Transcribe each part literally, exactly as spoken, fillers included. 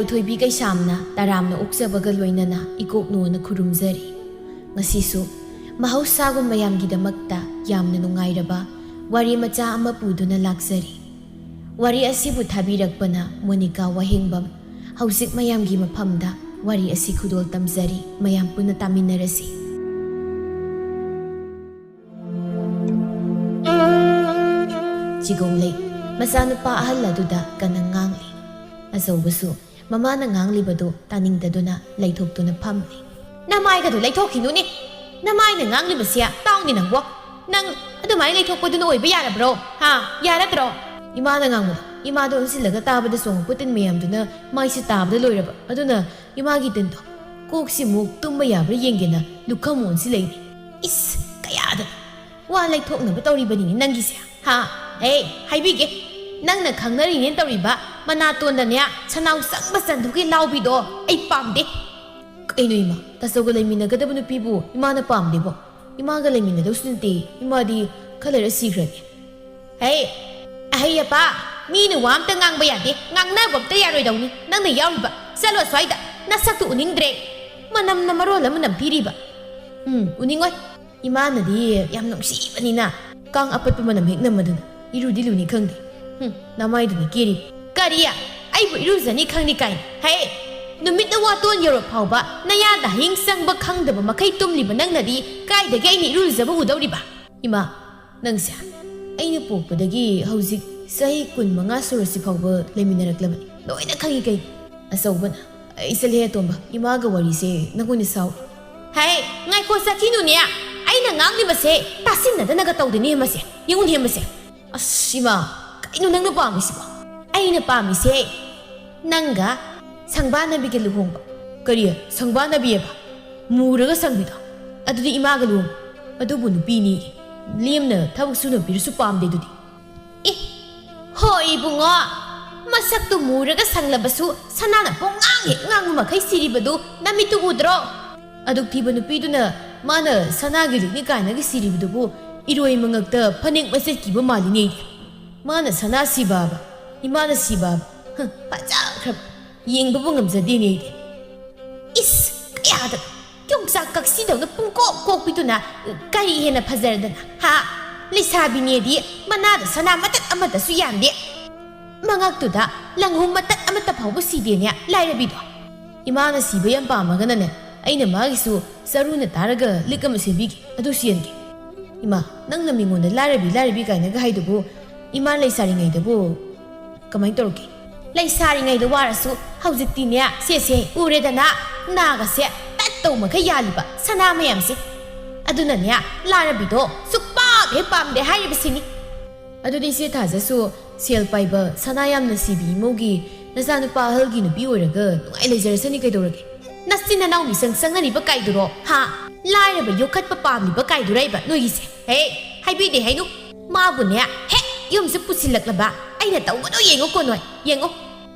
ꯊꯣꯏꯕꯤ ꯀꯩꯁꯥꯝꯅ ꯇꯔꯥꯝꯅ ꯑꯣꯛꯆꯕꯒ ꯂꯣꯏꯅꯅ ꯏꯀꯣꯛꯅꯣꯅ ꯈꯨꯔꯨꯝꯖꯔꯤ꯫ ꯉꯁꯤꯁꯨ ꯃꯍꯧꯁꯥꯒꯨꯝ ꯃꯌꯥꯝꯒꯤꯗꯃꯛꯇ ꯌꯥꯝꯅ ꯅꯨꯡꯉꯥꯏꯔꯕ ꯋꯥꯔꯤ ꯃꯆꯥ ꯑꯃ ꯄꯨꯗꯨꯅ ꯂꯥꯛꯆꯔꯤ꯫ ꯋꯥꯔꯤ ꯑꯁꯤꯕꯨ ꯊꯥꯕꯤꯔꯛꯄꯅ ꯃꯣꯅꯤꯀꯥ ꯋꯥꯍꯦꯡꯕꯝ꯫ ꯍꯧꯖꯤꯛ ꯃꯌꯥꯝꯒꯤ ꯃꯐꯝꯗ ꯋꯥꯔꯤ ꯑꯁꯤ ꯈꯨꯗꯣꯜ ꯇꯝꯖꯔꯤ, ꯃꯌꯥꯝ ꯄꯨꯟꯅ ꯇꯥꯃꯤꯟꯅꯔꯁꯤ꯫ ꯆꯤꯒꯧꯂꯩ ꯃꯆꯥꯅꯨꯄꯥ ꯑꯍꯜ ꯑꯗꯨꯗ ꯀꯟꯅ ꯉꯥꯡꯂꯤ꯫ ꯑꯆꯧꯕꯁꯨ ꯃꯃꯥꯅ ꯉꯥꯡꯂꯤꯕꯗꯨ ꯇꯥꯅꯤꯡꯗꯗꯨꯅ ꯂꯩꯊꯣꯛꯇꯨꯅ ꯐꯝꯂꯤ꯫ ꯅꯃꯥꯏꯒꯗꯨ ꯂꯩꯊꯣꯛꯈꯤꯅꯨꯅꯦ꯫ ꯅꯃꯥꯏꯅ ꯉꯥꯡꯂꯤꯕꯁꯦ ꯇꯥꯎꯅꯦ ꯅꯪꯕꯣ꯫ ꯅꯪ ꯑꯗꯨꯃꯥꯏꯅ ꯂꯩꯊꯣꯛꯄꯗꯨꯅ ꯑꯣꯏꯕ ꯌꯥꯔꯕ꯭ꯔꯣ? ꯍꯥ? ꯌꯥꯔꯗ꯭ꯔꯣ? ꯏꯃꯥꯅ ꯉꯥꯡꯕꯗꯣ ꯏꯃꯥꯗ ꯑꯣꯟꯁꯤꯜꯂꯒ ꯇꯥꯕꯗ ꯆꯣꯡꯉꯛꯄ ꯇꯤꯟ ꯃꯌꯥꯝꯗꯨꯅ ꯃꯥꯏꯁꯦ ꯇꯥꯕꯗ ꯂꯣꯏꯔꯕ꯫ ꯑꯗꯨꯅ ꯏꯃꯥꯒꯤ ꯇꯤꯟꯗꯣ ꯀꯣꯛꯁꯤꯃꯨꯛ ꯇꯨꯝꯕ ꯌꯥꯕ꯭ꯔꯥ ꯌꯦꯡꯒꯦꯅ ꯂꯨꯈꯝ ꯑꯣꯟꯁꯤꯜꯂꯛꯏꯅꯦ꯫ ꯏꯁ! ꯀꯌꯥꯗ ꯋꯥ ꯂꯩꯊꯣꯛꯅꯕ ꯇꯧꯔꯤꯕꯅꯤꯅꯦ ꯅꯪꯒꯤꯁꯦ꯫ ꯍꯥ? ꯑꯦ, ꯍꯥꯏꯕꯤꯒꯦ꯫ ꯅꯪꯅ ꯈꯪꯅꯔꯤꯅꯦꯅ ꯇꯧꯔꯤꯕ ꯃꯅꯥꯇꯣꯟꯗꯅꯦ ꯁꯅꯥꯎ ꯆꯪꯕ ꯆꯟꯗꯨꯒꯤ ꯂꯥꯎꯕꯤꯗꯣ ꯑꯩ ꯄꯥꯝꯗꯦ꯫ ꯀꯩꯅꯣ ꯏꯃꯥ? ꯇꯥꯆꯧꯒ ꯂꯩꯃꯤꯟꯅꯒꯗꯕ ꯅꯨꯄꯤꯕꯨ ꯏꯃꯥꯅ ꯄꯥꯝꯗꯦꯕꯣ? ꯏꯃꯥꯒ ꯂꯩꯃꯤꯟꯅꯗꯧꯁꯨ ꯅꯠꯇꯦ꯫ ꯏꯃꯥꯗꯤ ꯈꯔ ꯂꯩꯔ ꯁꯤꯈ꯭ꯔꯅꯤ꯫ ꯍꯦ, ꯑꯍꯩ ꯑꯄꯥ, ꯃꯤꯅ ꯋꯥ ꯑꯝꯇ ꯉꯥꯡꯕ ꯌꯥꯗꯦ꯫ ꯉꯥꯡꯅꯕ ꯑꯝꯇ ꯌꯥꯔꯣꯏꯗꯧꯅꯤ ꯅꯪꯅ ꯌꯥꯎꯔꯤꯕ꯫ ꯆꯠꯂꯣ ꯑꯁ꯭ꯋꯥꯏꯗ꯫ ꯅꯁꯛꯇꯨ ꯎꯅꯤꯡꯗ꯭ꯔꯦ꯫ ꯃꯅꯝꯅ ꯃꯔꯣꯜ ꯑꯃ ꯅꯝꯊꯤꯔꯤꯕ꯫ ꯎꯝ, ꯎꯅꯤꯡꯉꯣꯏ꯫ ꯏꯃꯥꯅꯗꯤ ꯌꯥꯝ ꯅꯨꯡꯁꯤꯕꯅꯤꯅ ꯀꯥꯡ ꯑꯄꯠꯄ ꯃꯅꯝ ꯍꯦꯛ ꯅꯝꯃꯗꯅ ꯏꯔꯨꯗꯤ ꯂꯨꯅꯤ ꯈꯪꯗꯦ꯫ ꯍꯨꯝ, ꯅꯃꯥꯏꯗꯨꯅ ꯀꯦꯔꯤ꯫ ꯀꯔꯤ? ꯑꯩꯕꯨ ꯏꯔꯨꯖꯅꯤ ꯈꯪꯗꯦ ꯀꯥꯏꯅ? ꯍꯦ! ꯅꯨꯃꯤꯠꯅ ꯋꯥꯇꯣꯟ ꯌꯧꯔꯛ ꯐꯥꯎꯕ ꯅꯌꯥꯗ ꯍꯌꯤꯡ ꯆꯪꯕ ꯈꯪꯗꯕ ꯃꯈꯩ ꯇꯨꯝꯂꯤꯕ ꯅꯪꯅꯗꯤ ꯀꯥꯏꯗꯒꯤ ꯑꯩꯅ ꯏꯔꯨꯖꯕ ꯎꯗꯧꯔꯤꯕ? ꯏꯃꯥ, ꯅꯪꯁꯦ ꯑꯩꯅ ꯄꯣꯛꯄꯗꯒꯤ ꯍꯧꯖꯤꯛ ꯆꯍꯤ ꯀꯨꯟꯃꯉꯥ ꯁꯨꯔꯁꯤ ꯐꯥꯎꯕ ꯂꯩꯃꯤꯟꯅꯔꯛꯂꯕꯅꯤ꯫ ꯂꯣꯏꯅ ꯈꯪꯉꯤ ꯀꯩꯅꯣ꯫ ꯑꯆꯧꯕꯅ, "ꯑꯩ ꯆꯠꯂꯦ ꯑꯇꯣꯝꯕ, ꯏꯃꯥꯒ ꯋꯥꯔꯤꯁꯦ ꯅꯪꯉꯣꯟꯗ ꯁꯥꯎ"꯫ ꯍꯦ, ꯉꯥꯏꯈꯣ ꯆꯠꯈꯤꯅꯨꯅꯦ꯫ ꯑꯩꯅ ꯉꯥꯡꯂꯤꯕꯁꯦ ꯇꯥꯁꯤꯟꯅꯗꯅꯒ ꯇꯧꯗꯦꯅꯦ ꯃꯁꯦ꯫ ꯌꯦꯡꯉꯨꯅꯦ ꯃꯁꯦ꯫ ꯑꯁ ꯏꯃꯥ, ꯀꯩꯅꯣ ꯅꯪꯅ ꯄꯥꯝꯃꯤꯁꯤꯕꯣ? ꯑꯩꯅ ꯄꯥꯝꯃꯤꯁꯦ ꯅꯪꯒ ꯁꯪꯕꯥꯅꯕꯤꯒ ꯂꯨꯍꯣꯡꯕ꯫ ꯀꯔꯤ? ꯁꯪꯕꯥꯅꯕꯤꯑꯕ? ꯃꯨꯔꯒ ꯁꯪꯕꯤꯗꯣ? ꯑꯗꯨꯗꯤ ꯏꯃꯥꯒ ꯂꯨꯍꯣꯡꯕ꯫ ꯑꯗꯨꯕꯨ ꯅꯨꯄꯤꯅꯤ꯫ ꯂꯦꯝꯅ ꯊꯕꯛ ꯁꯨꯅ ꯄꯤꯔꯁꯨ ꯄꯥꯝꯗꯦ ꯑꯗꯨꯗꯤ꯫ ꯑꯦ, ꯍꯣꯏ ꯏꯕꯨꯡꯉꯣ, ꯃꯁꯛꯇꯨ ꯃꯨꯔꯒ ꯁꯪꯂꯕꯁꯨ ꯁꯅꯥꯅ ꯄꯣꯡꯉꯥꯡ ꯍꯦꯛ ꯉꯥꯡꯕ ꯃꯈꯩ ꯁꯤꯔꯤꯕꯗꯨ ꯅꯃꯤꯠꯇꯨ ꯎꯗ꯭ꯔꯣ? ꯑꯗꯨꯛ ꯊꯤꯕ ꯅꯨꯄꯤꯗꯨꯅ ꯃꯥꯅ ꯁꯅꯥꯒꯤ ꯂꯤꯛꯅꯤ ꯀꯥꯏꯅꯒ ꯁꯤꯔꯤꯕꯗꯨꯕꯨ ꯏꯔꯣꯏ ꯃꯉꯛꯇ ꯐꯅꯦꯛ ꯃꯆꯦꯠ ꯀꯤꯕ ꯃꯥꯜꯂꯤꯅꯦ꯫ ꯃꯥꯅ ꯁꯅꯥ ꯁꯤꯕꯕ, ꯏꯃꯥꯅ ꯁꯤꯕꯕ꯫ ꯍ, ꯐꯖꯈ꯭ꯔꯕ꯫ ꯌꯦꯡꯕꯕꯨ ꯉꯝꯖꯗꯦꯅꯦ ꯑꯩꯗꯤ꯫ ꯏꯁ, ꯀꯌꯥꯗ ꯌꯣꯡꯆꯥꯛ ꯀꯛꯁꯤꯗꯧꯅ ꯄꯨꯡꯀꯣꯛ ꯀꯣꯛꯄꯤꯗꯨꯅ ꯀꯔꯤ ꯍꯦꯟꯅ ꯐꯖꯔꯗꯅ, ꯍꯥ? ꯂꯩꯁꯥꯕꯤꯅꯦꯗꯤ ꯃꯅꯥꯗ ꯁꯅꯥ ꯃꯇꯠ ꯑꯃꯠꯇꯁꯨ ꯌꯥꯟꯗꯦ꯫ ꯃꯉꯛꯇꯨꯗ ꯂꯪꯍꯨꯝ ꯃꯇꯠ ꯑꯃꯠꯇ ꯐꯥꯎꯕ ꯁꯤꯗꯦꯅꯦ ꯂꯥꯏꯔꯕꯤꯗꯣ꯫ ꯏꯃꯥꯅ ꯁꯤꯕ ꯌꯥꯝ ꯄꯥꯝꯃꯒꯅꯅꯦ, ꯑꯩꯅ ꯃꯥꯒꯤꯁꯨ ꯆꯔꯨꯅ ꯇꯥꯔꯒ ꯂꯤꯛ ꯑꯃ ꯁꯦꯝꯕꯤꯒꯦ, ꯑꯗꯨ ꯁꯤꯍꯟꯒꯦ꯫ ꯏꯃꯥ, ꯅꯪꯅ ꯃꯤꯉꯣꯟꯗ ꯂꯥꯏꯔꯕꯤ ꯂꯥꯏꯔꯕꯤ ꯀꯥꯏꯅꯒ ꯍꯥꯏꯗꯨꯕꯨ, ꯏꯃꯥ ꯂꯩꯁꯥꯔꯤꯉꯩꯗꯕꯨ ꯀꯃꯥꯏꯅ ꯇꯧꯔꯛꯀꯦ? ꯂꯩꯁꯥꯔꯤꯉꯩꯗ ꯋꯥꯔꯁꯨ ꯍꯧꯖꯤꯛꯇꯤꯅꯦ, ꯁꯦꯁꯦ ꯎꯔꯦꯗꯅ, ꯅꯥꯒꯁꯦ ꯇꯠ ꯇꯧ ꯃꯈꯩ ꯌꯥꯜꯂꯤꯕ ꯁꯅꯥ ꯃꯌꯥꯝꯁꯦ꯫ ꯑꯗꯨꯅꯅꯦ, ꯂꯥꯏꯔꯕꯤꯗꯣ ꯁꯨꯛꯄꯥꯝ ꯍꯦꯛ ꯄꯥꯝꯗꯦ ꯍꯥꯏꯔꯤꯕꯁꯤꯅꯤ꯫ ꯑꯗꯨꯗꯤ ꯏꯆꯦ ꯊꯥꯖꯁꯨ ꯁꯦꯜ ꯄꯥꯏꯕ, ꯁꯅꯥ ꯌꯥꯝꯅ ꯁꯤꯕꯤ ꯏꯃꯧꯒꯤ ꯅꯆꯥꯅꯨꯄꯥ ꯑꯍꯜꯒꯤ ꯅꯨꯄꯤ ꯑꯣꯏꯔꯒ ꯅꯨꯡꯉꯥꯏ ꯂꯩꯖꯔꯁꯅꯤ ꯀꯩꯗꯧꯔꯒꯦ? ꯅꯆꯤꯟ ꯅꯅꯥꯎ ꯃꯤꯆꯪ ꯆꯪꯅꯔꯤꯕ ꯀꯥꯏꯗꯨꯔꯣ? ꯍꯥ? ꯂꯥꯏꯔꯕ ꯌꯣꯛꯈꯠꯄ ꯄꯥꯝꯂꯤꯕ ꯀꯥꯏꯗꯨꯔ ꯏꯕ ꯅꯣꯏꯒꯤꯁꯦ? ꯍꯦ, ꯍꯥꯏꯕꯤꯗꯦ ꯍꯥꯏꯅꯨ꯫ ꯃꯥꯕꯨꯅꯦ ꯍꯦꯛ ꯌꯨꯝꯁꯦ ꯄꯨꯁꯤꯜꯂꯛꯂꯕ ꯑꯩꯅ ꯇꯧꯕꯗꯣ ꯌꯦꯡꯉꯨꯀꯣ ꯅꯣꯏ, ꯌꯦꯡꯉꯨ꯫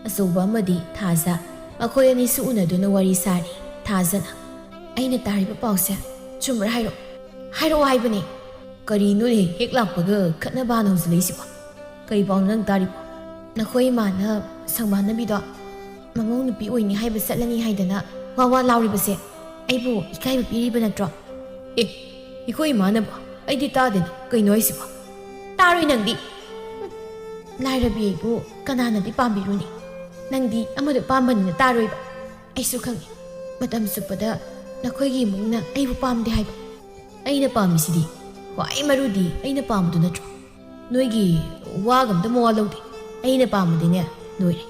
ꯑꯆꯧꯕ ꯑꯃꯗꯤ ꯊꯥꯖ, ꯃꯈꯣꯏ ꯑꯅꯤꯁꯨ ꯎꯅꯗꯨꯅ ꯋꯥꯔꯤ ꯁꯥꯔꯤ꯫ ꯊꯥꯖꯅ, "ꯑꯩꯅ ꯇꯥꯔꯤꯕ ꯄꯥꯎꯁꯦ ꯆꯨꯝꯕ꯭ꯔꯥ ꯍꯥꯏꯔꯛꯑꯣ, ꯍꯥꯏꯔꯛꯑꯣ ꯍꯥꯏꯕꯅꯦ"꯫ "ꯀꯔꯤꯅꯣꯅꯦ, ꯍꯦꯛ ꯂꯥꯛꯄꯒ ꯈꯠꯅꯕꯅ ꯍꯧꯖꯤꯜꯂꯛꯏꯁꯤꯕꯣ? ꯀꯔꯤ ꯄꯥꯎꯅꯣ ꯅꯪ ꯇꯥꯔꯤꯕꯣ?" "ꯅꯈꯣꯏ ꯏꯃꯥꯅ ꯁꯪꯕꯥꯅꯕꯤꯗꯣ ꯃꯃꯧ ꯅꯨꯄꯤ ꯑꯣꯏꯅꯤ ꯍꯥꯏꯕ ꯆꯠꯂꯅꯤ ꯍꯥꯏꯗꯅ ꯋꯥ ꯋꯥ ꯂꯥꯎꯔꯤꯕꯁꯦ ꯑꯩꯕꯨ ꯏꯀꯥꯏꯕ ꯄꯤꯔꯤꯕ ꯅꯠꯇ꯭ꯔꯣ?" "ꯑꯦ, ꯑꯩꯈꯣꯏ ꯏꯃꯥꯅꯕꯣ? ꯑꯩꯗꯤ ꯇꯥꯗꯦꯅ, ꯀꯩꯅꯣ ꯍꯥꯏꯁꯤꯕꯣ?" "ꯇꯥꯔꯣꯏ ꯅꯪꯗꯤ꯫ ꯂꯥꯏꯔꯕꯤ ꯑꯩꯕꯨ ꯀꯅꯥꯅꯗꯤ ꯄꯥꯝꯕꯤꯔꯨꯅꯤ? ꯅꯪꯗꯤ ꯑꯃꯗꯨ ꯄꯥꯝꯕꯅꯤꯅ ꯇꯥꯔꯣꯏꯕ꯫ ꯑꯩꯁꯨ ꯈꯪꯉꯤ, ꯃꯇꯝ ꯆꯨꯞꯄꯗ ꯅꯈꯣꯏꯒꯤ ꯏꯃꯨꯡꯅ ꯑꯩꯕꯨ ꯄꯥꯝꯗꯦ ꯍꯥꯏꯕ꯫ ꯑꯩꯅ ꯄꯥꯝꯃꯤꯁꯤꯗꯤ, ꯈ꯭ꯋꯥꯏ ꯃꯔꯨꯗꯤ ꯑꯩꯅ ꯄꯥꯝꯕꯗꯨ ꯅꯠꯇ꯭ꯔꯣ? ꯅꯣꯏꯒꯤ ꯋꯥꯒ ꯑꯝꯇ ꯃꯋꯥ ꯂꯧꯗꯦ꯫ ꯑꯩꯅ ꯄꯥꯝꯕꯗꯤꯅꯦ, ꯂꯣꯏꯔꯦ꯫"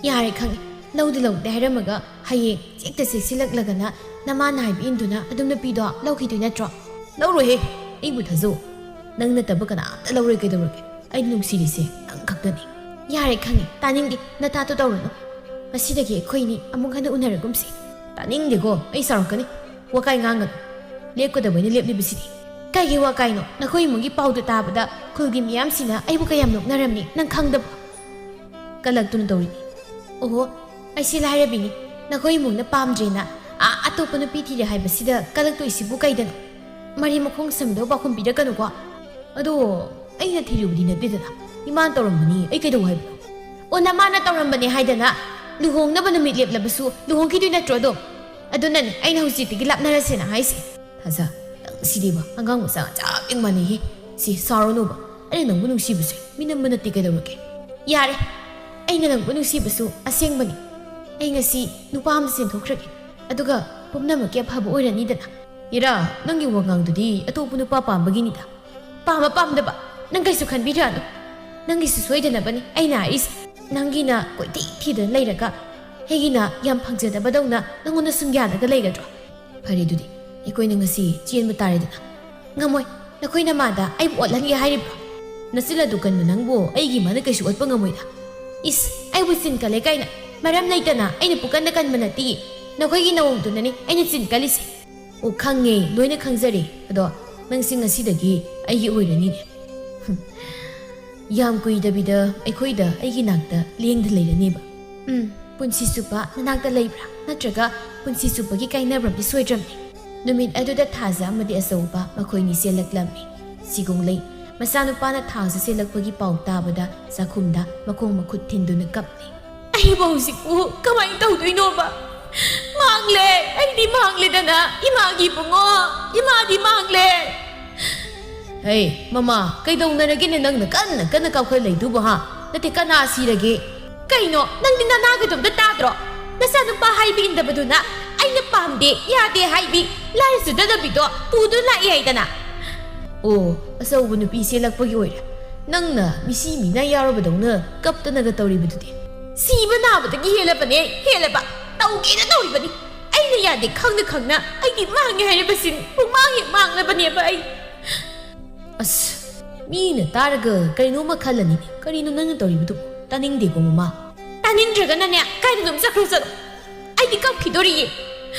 "ꯌꯥꯔꯦ, ꯈꯪꯉꯦ, ꯂꯧꯗꯤ ꯂꯧꯗꯦ ꯍꯥꯏꯔꯝꯃꯒ ꯍꯌꯦꯡ ꯆꯦꯛꯇ ꯆꯦꯛꯁꯤꯜꯂꯛꯂꯒꯅ ꯅꯃꯥꯅ ꯍꯥꯏꯕ ꯏꯟꯗꯨꯅ ꯑꯗꯨꯝ ꯅꯨꯄꯤꯗꯣ ꯂꯧꯈꯤꯗꯣꯏ ꯅꯠꯇ꯭ꯔꯣ?" "ꯂꯧꯔꯣꯏꯍꯦ, ꯑꯩꯕꯨ ꯊꯥꯖꯧ꯫ ꯅꯪ ꯅꯠꯇꯕ ꯀꯅꯥꯝꯇ ꯂꯧꯔꯣꯏ ꯀꯩꯗꯧꯔꯒꯦ? ꯑꯩꯅ ꯅꯨꯡꯁꯤꯔꯤꯁꯦ ꯅꯪ ꯈꯛꯇꯅꯤ꯫" "ꯌꯥꯔꯦ, ꯈꯪꯉꯦ, ꯇꯥꯅꯤꯡꯗꯦ, ꯅꯇꯥꯗꯣ ꯇꯧꯔꯨꯅꯨ꯫ ꯉꯁꯤꯗꯒꯤ ꯑꯩꯈꯣꯏꯅꯤ ꯑꯃꯨꯛ ꯍꯟꯅ ꯎꯅꯔꯒꯨꯝꯁꯤ꯫" "ꯇꯥꯅꯤꯡꯗꯦꯀꯣ, ꯑꯩ ꯁꯥꯎꯔꯛꯀꯅꯤ꯫ ꯋꯥꯀꯥꯏ ꯉꯥꯡꯒꯅꯨ꯫ ꯂꯦꯞꯀꯗꯕ ꯑꯩꯅ ꯂꯦꯞꯂꯤꯕꯁꯤꯗꯤ꯫" "ꯀꯩꯒꯤ ꯋꯥꯀꯥꯏꯅꯣ? ꯅꯈꯣꯏ ꯏꯃꯨꯡꯒꯤ ꯄꯥꯎꯗꯨ ꯇꯥꯕꯗ ꯈꯨꯜꯒꯤ ꯃꯤꯌꯥꯝꯁꯤꯅ ꯑꯩꯕꯨ ꯀꯌꯥꯝ ꯅꯣꯛꯅꯔꯝꯅꯤ, ꯅꯪ ꯈꯪꯗꯕ꯭ꯔꯣ?" ꯀꯂꯛꯇꯨꯅ ꯇꯧꯔꯤꯅꯤ꯫ "ꯑꯣꯍꯣ, ꯑꯩꯁꯦ ꯂꯥꯏꯔꯕꯤꯅꯤ, ꯅꯈꯣꯏ ꯏꯃꯨꯡꯅ ꯄꯥꯝꯗ꯭ꯔꯦꯅ ꯑꯥ ꯑꯇꯣꯞꯄ ꯅꯨꯄꯤ ꯊꯤꯔꯦ ꯍꯥꯏꯕꯁꯤꯗ ꯀꯂꯛꯇꯣꯏꯁꯤꯕꯨ ꯀꯩꯗꯅꯣ? ꯃꯔꯤ ꯃꯈꯣꯡ ꯁꯝꯗꯧ ꯄꯥꯎꯈꯨꯝ ꯄꯤꯔꯛꯀꯅꯨꯀꯣ꯫ ꯑꯗꯣ ꯑꯩꯅ ꯊꯤꯔꯨꯕꯗꯤ ꯅꯠꯇꯦꯗꯅ, ꯏꯃꯥꯅ ꯇꯧꯔꯝꯕꯅꯤ, ꯑꯩ ꯀꯩꯗꯧ ꯍꯥꯏꯕꯅꯣ?" "ꯑꯣ, ꯅꯃꯥꯅ ꯇꯧꯔꯝꯕꯅꯦ ꯍꯥꯏꯗꯅ?" ꯂꯨꯍꯣꯡꯅꯕ ꯅꯨꯃꯤꯠ ꯂꯦꯞꯂꯕꯁꯨ ꯂꯨꯍꯣꯡꯈꯤꯗꯣꯏ ꯅꯠꯇ꯭ꯔꯣ ꯑꯗꯨꯝ? ꯑꯗꯨꯅꯅꯦ ꯑꯩꯅ ꯍꯧꯖꯤꯛꯇꯒꯤ ꯂꯥꯞꯅꯔꯁꯦꯅ ꯍꯥꯏꯁꯦ꯫ ꯊꯥꯖ, ꯅꯪ ꯁꯤꯗꯤꯕ ꯑꯉꯥꯡ ꯃꯆꯥꯒ ꯆꯞ ꯍꯦꯛ ꯃꯥꯟꯅꯩꯍꯦ꯫ ꯁꯤ ꯁꯥꯎꯔꯅꯨꯕ, ꯑꯩꯅ ꯅꯪꯕꯨ ꯅꯨꯡꯁꯤꯕꯁꯦ ꯃꯤꯅꯝꯕ ꯅꯠꯇꯦ, ꯀꯩꯗꯧꯔꯒꯦ? ꯌꯥꯔꯦ, ꯑꯩꯅ ꯅꯪꯕꯨ ꯅꯨꯡꯁꯤꯕꯁꯨ ꯑꯁꯦꯡꯕꯅꯤ꯫ ꯑꯩ ꯉꯁꯤ ꯅꯨꯄꯥ ꯑꯃ ꯆꯦꯟꯊꯣꯛꯈ꯭ꯔꯒꯦ, ꯑꯗꯨꯒ ꯄꯨꯝꯅꯃꯛꯀꯤ ꯑꯐꯕ ꯑꯣꯏꯔꯅꯤꯗꯅ꯫ ꯏꯔꯥ, ꯅꯪꯒꯤ ꯋꯥꯉꯥꯡꯗꯨꯗꯤ ꯑꯇꯣꯞꯄ ꯅꯨꯄꯥ ꯄꯥꯝꯕꯒꯤꯅꯤꯗ꯫ ꯄꯥꯝꯕ ꯄꯥꯝꯗꯕ ꯅꯪ ꯀꯩꯁꯨ ꯈꯟꯕꯤꯗ꯭ꯔꯅꯨ꯫ ꯅꯪꯒꯤꯁꯨ ꯁꯣꯏꯗꯅꯕꯅꯤ ꯑꯩꯅ ꯍꯥꯏꯔꯤꯁꯦ꯫ ꯅꯪꯒꯤꯅ ꯀꯣꯏꯊꯤ ꯊꯤꯗꯨꯅ ꯂꯩꯔꯒ ꯑꯩꯒꯤꯅ ꯌꯥꯝ ꯐꯪꯖꯗꯕꯗꯧꯅ ꯅꯪꯉꯣꯟꯗ ꯁꯨꯝ ꯌꯥꯜꯂꯒ ꯂꯩꯒꯗ꯭ꯔꯣ? ꯐꯔꯦ, ꯑꯗꯨꯗꯤ ꯑꯩꯈꯣꯏꯅ ꯉꯁꯤ ꯆꯦꯟꯕ ꯇꯥꯔꯦꯗꯅ꯫ ꯉꯝꯃꯣꯏ, ꯅꯈꯣꯏ ꯅꯃꯥꯗ ꯑꯩꯕꯨ ꯑꯣꯠꯍꯟꯒꯦ ꯍꯥꯏꯔꯤꯕ꯭ꯔꯣ? ꯅꯆꯤꯜ ꯑꯗꯨ ꯀꯟꯕ ꯅꯪꯕꯨ ꯑꯩꯒꯤ ꯏꯃꯥꯅ ꯀꯩꯁꯨ ꯑꯣꯠꯄ ꯉꯝꯃꯣꯏꯗ꯫ ꯏꯁ, ꯑꯩꯕꯨ ꯆꯤꯟ ꯀꯜꯂꯦ ꯀꯥꯏꯅ꯫ ꯃꯔꯝ ꯂꯩꯇꯅ ꯑꯩꯅ ꯄꯨꯀꯟꯗ ꯀꯟꯕ ꯅꯠꯇꯤꯌꯦ꯫ ꯅꯈꯣꯏꯒꯤ ꯅꯑꯣꯡꯗꯨꯅꯅꯤ ꯑꯩꯅ ꯆꯤꯟ ꯀꯜꯂꯤꯁꯦ꯫ ꯑꯣ, ꯈꯪꯉꯦ, ꯂꯣꯏꯅ ꯈꯪꯖꯔꯦ꯫ ꯑꯗꯣ ꯅꯪꯁꯤ ꯉꯁꯤꯗꯒꯤ ꯑꯩꯒꯤ ꯑꯣꯏꯔꯅꯤꯅꯦ꯫ ꯍꯨꯝ꯫ ꯌꯥꯝ ꯀꯨꯏꯗꯕꯤꯗ ꯑꯩꯈꯣꯏꯗ ꯑꯩꯒꯤ ꯅꯥꯛꯇ ꯂꯦꯡꯗ ꯂꯩꯔꯅꯦꯕ꯫ ꯎꯝ, ꯄꯨꯟꯁꯤ ꯆꯨꯞꯄ ꯅꯅꯥꯛꯇ ꯂꯩꯕ꯭ꯔꯥ? ꯅꯠꯇ꯭ꯔꯒ ꯄꯨꯟꯁꯤ ꯆꯨꯞꯄꯒꯤ ꯀꯥꯏꯅꯕ꯭ꯔꯝꯗꯤ ꯁꯣꯏꯗ꯭ꯔꯝꯅꯤ꯫ ꯅꯨꯃꯤꯠ ꯑꯗꯨꯗ ꯊꯥꯖ ꯑꯃꯗꯤ ꯑꯆꯧꯕ ꯃꯈꯣꯏꯅꯤ ꯆꯦꯜꯂꯛꯂꯝꯃꯤ꯫ ꯁꯤꯒꯣꯡꯂꯩ ꯃꯆꯥꯅꯨꯄꯥꯅ ꯊꯥꯖ ꯆꯦꯜꯂꯛꯄꯒꯤ ꯄꯥꯎ ꯇꯥꯕꯗ ꯆꯥꯛꯈꯨꯝꯗ ꯃꯈꯣꯡ ꯃꯈꯨꯠ ꯊꯤꯟꯗꯨꯅ ꯀꯞꯂꯤ꯫ ꯑꯩꯕꯨ ꯍꯧꯖꯤꯛꯄꯨ ꯀꯃꯥꯏꯅ ꯇꯧꯗꯣꯏꯅꯣꯕ? ꯃꯥꯡꯂꯦ, ꯑꯩꯗꯤ ꯃꯥꯡꯂꯦꯗꯅ, ꯏꯃꯥꯒꯤ ꯏꯕꯨꯡꯉꯣ, ꯏꯃꯥꯗꯤ ꯃꯥꯡꯂꯦ꯫ ꯍꯩ, ꯃꯃꯥ, ꯀꯩꯗꯧꯅꯔꯒꯦꯅꯦ ꯅꯪꯅ ꯀꯟꯅ ꯀꯟꯅ ꯀꯞꯈꯠꯂꯛꯏꯗꯨꯕꯨ, ꯍꯥ? ꯅꯠꯇꯦ, ꯀꯅꯥ ꯁꯤꯔꯒꯦ? ꯀꯩꯅꯣ, ꯅꯪꯗꯤ ꯅꯅꯥꯒꯗꯣ ꯑꯝꯇ ꯇꯥꯗ꯭ꯔꯣ? ꯅꯆꯥꯅꯨꯄꯥ ꯍꯥꯏꯕ ꯏꯟꯗꯕꯗꯨꯅ ꯑꯩꯅ ꯄꯥꯝꯗꯦ, ꯌꯥꯗꯦ ꯍꯥꯏꯕꯤ, ꯂꯥꯏꯔ ꯆꯨꯗꯗꯕꯤꯗꯣ ꯄꯨꯗꯨꯅ ꯂꯥꯛꯏ ꯍꯥꯏꯗꯅ꯫ ꯑꯣ, ꯑꯆꯧꯕ ꯅꯨꯄꯤ ꯆꯦꯜꯂꯛꯄꯒꯤ ꯑꯣꯏꯔꯦ꯫ ꯅꯪꯅ ꯃꯤꯁꯤ ꯃꯤꯅꯥ ꯌꯥꯎꯔꯕꯗꯧꯅ ꯀꯞꯇꯅꯒ ꯇꯧꯔꯤꯕꯗꯨꯗꯤ꯫ ꯁꯤꯕ ꯅꯥꯕꯗꯒꯤ ꯍꯦꯜꯂꯕꯅꯦ, ꯍꯦꯜꯂꯕ꯫ ꯇꯧꯒꯦꯅ ꯇꯧꯔꯤꯕꯅꯤ꯫ ꯑꯩꯅ ꯌꯥꯗꯦ ꯈꯪꯅ ꯈꯪꯅ ꯑꯩꯗꯤ ꯃꯥꯡꯉꯦ ꯍꯥꯏꯔꯤꯕꯁꯤꯅꯤ꯫ ꯄꯨꯡꯃꯥꯡ ꯍꯦꯛ ꯃꯥꯡꯂꯕꯅꯦꯕ ꯑꯩ꯫ ꯑꯁ, ꯃꯤꯅ ꯇꯥꯔꯒ ꯀꯔꯤꯅꯣꯃ ꯈꯜꯂꯅꯤ꯫ ꯀꯔꯤꯅꯣ ꯅꯪꯅ ꯇꯧꯔꯤꯕꯗꯨ? ꯇꯥꯅꯤꯡꯗꯦꯀꯣ, ꯃꯃꯥ꯫ ꯇꯥꯅꯤꯡꯗ꯭ꯔꯒꯅꯅꯦ, ꯀꯥꯏꯗꯅꯣꯝ ꯆꯠꯈ꯭ꯔꯣ ꯆꯠꯂꯣ꯫ ꯑꯩꯗꯤ ꯀꯞꯈꯤꯗꯣꯔꯤꯌꯦ꯫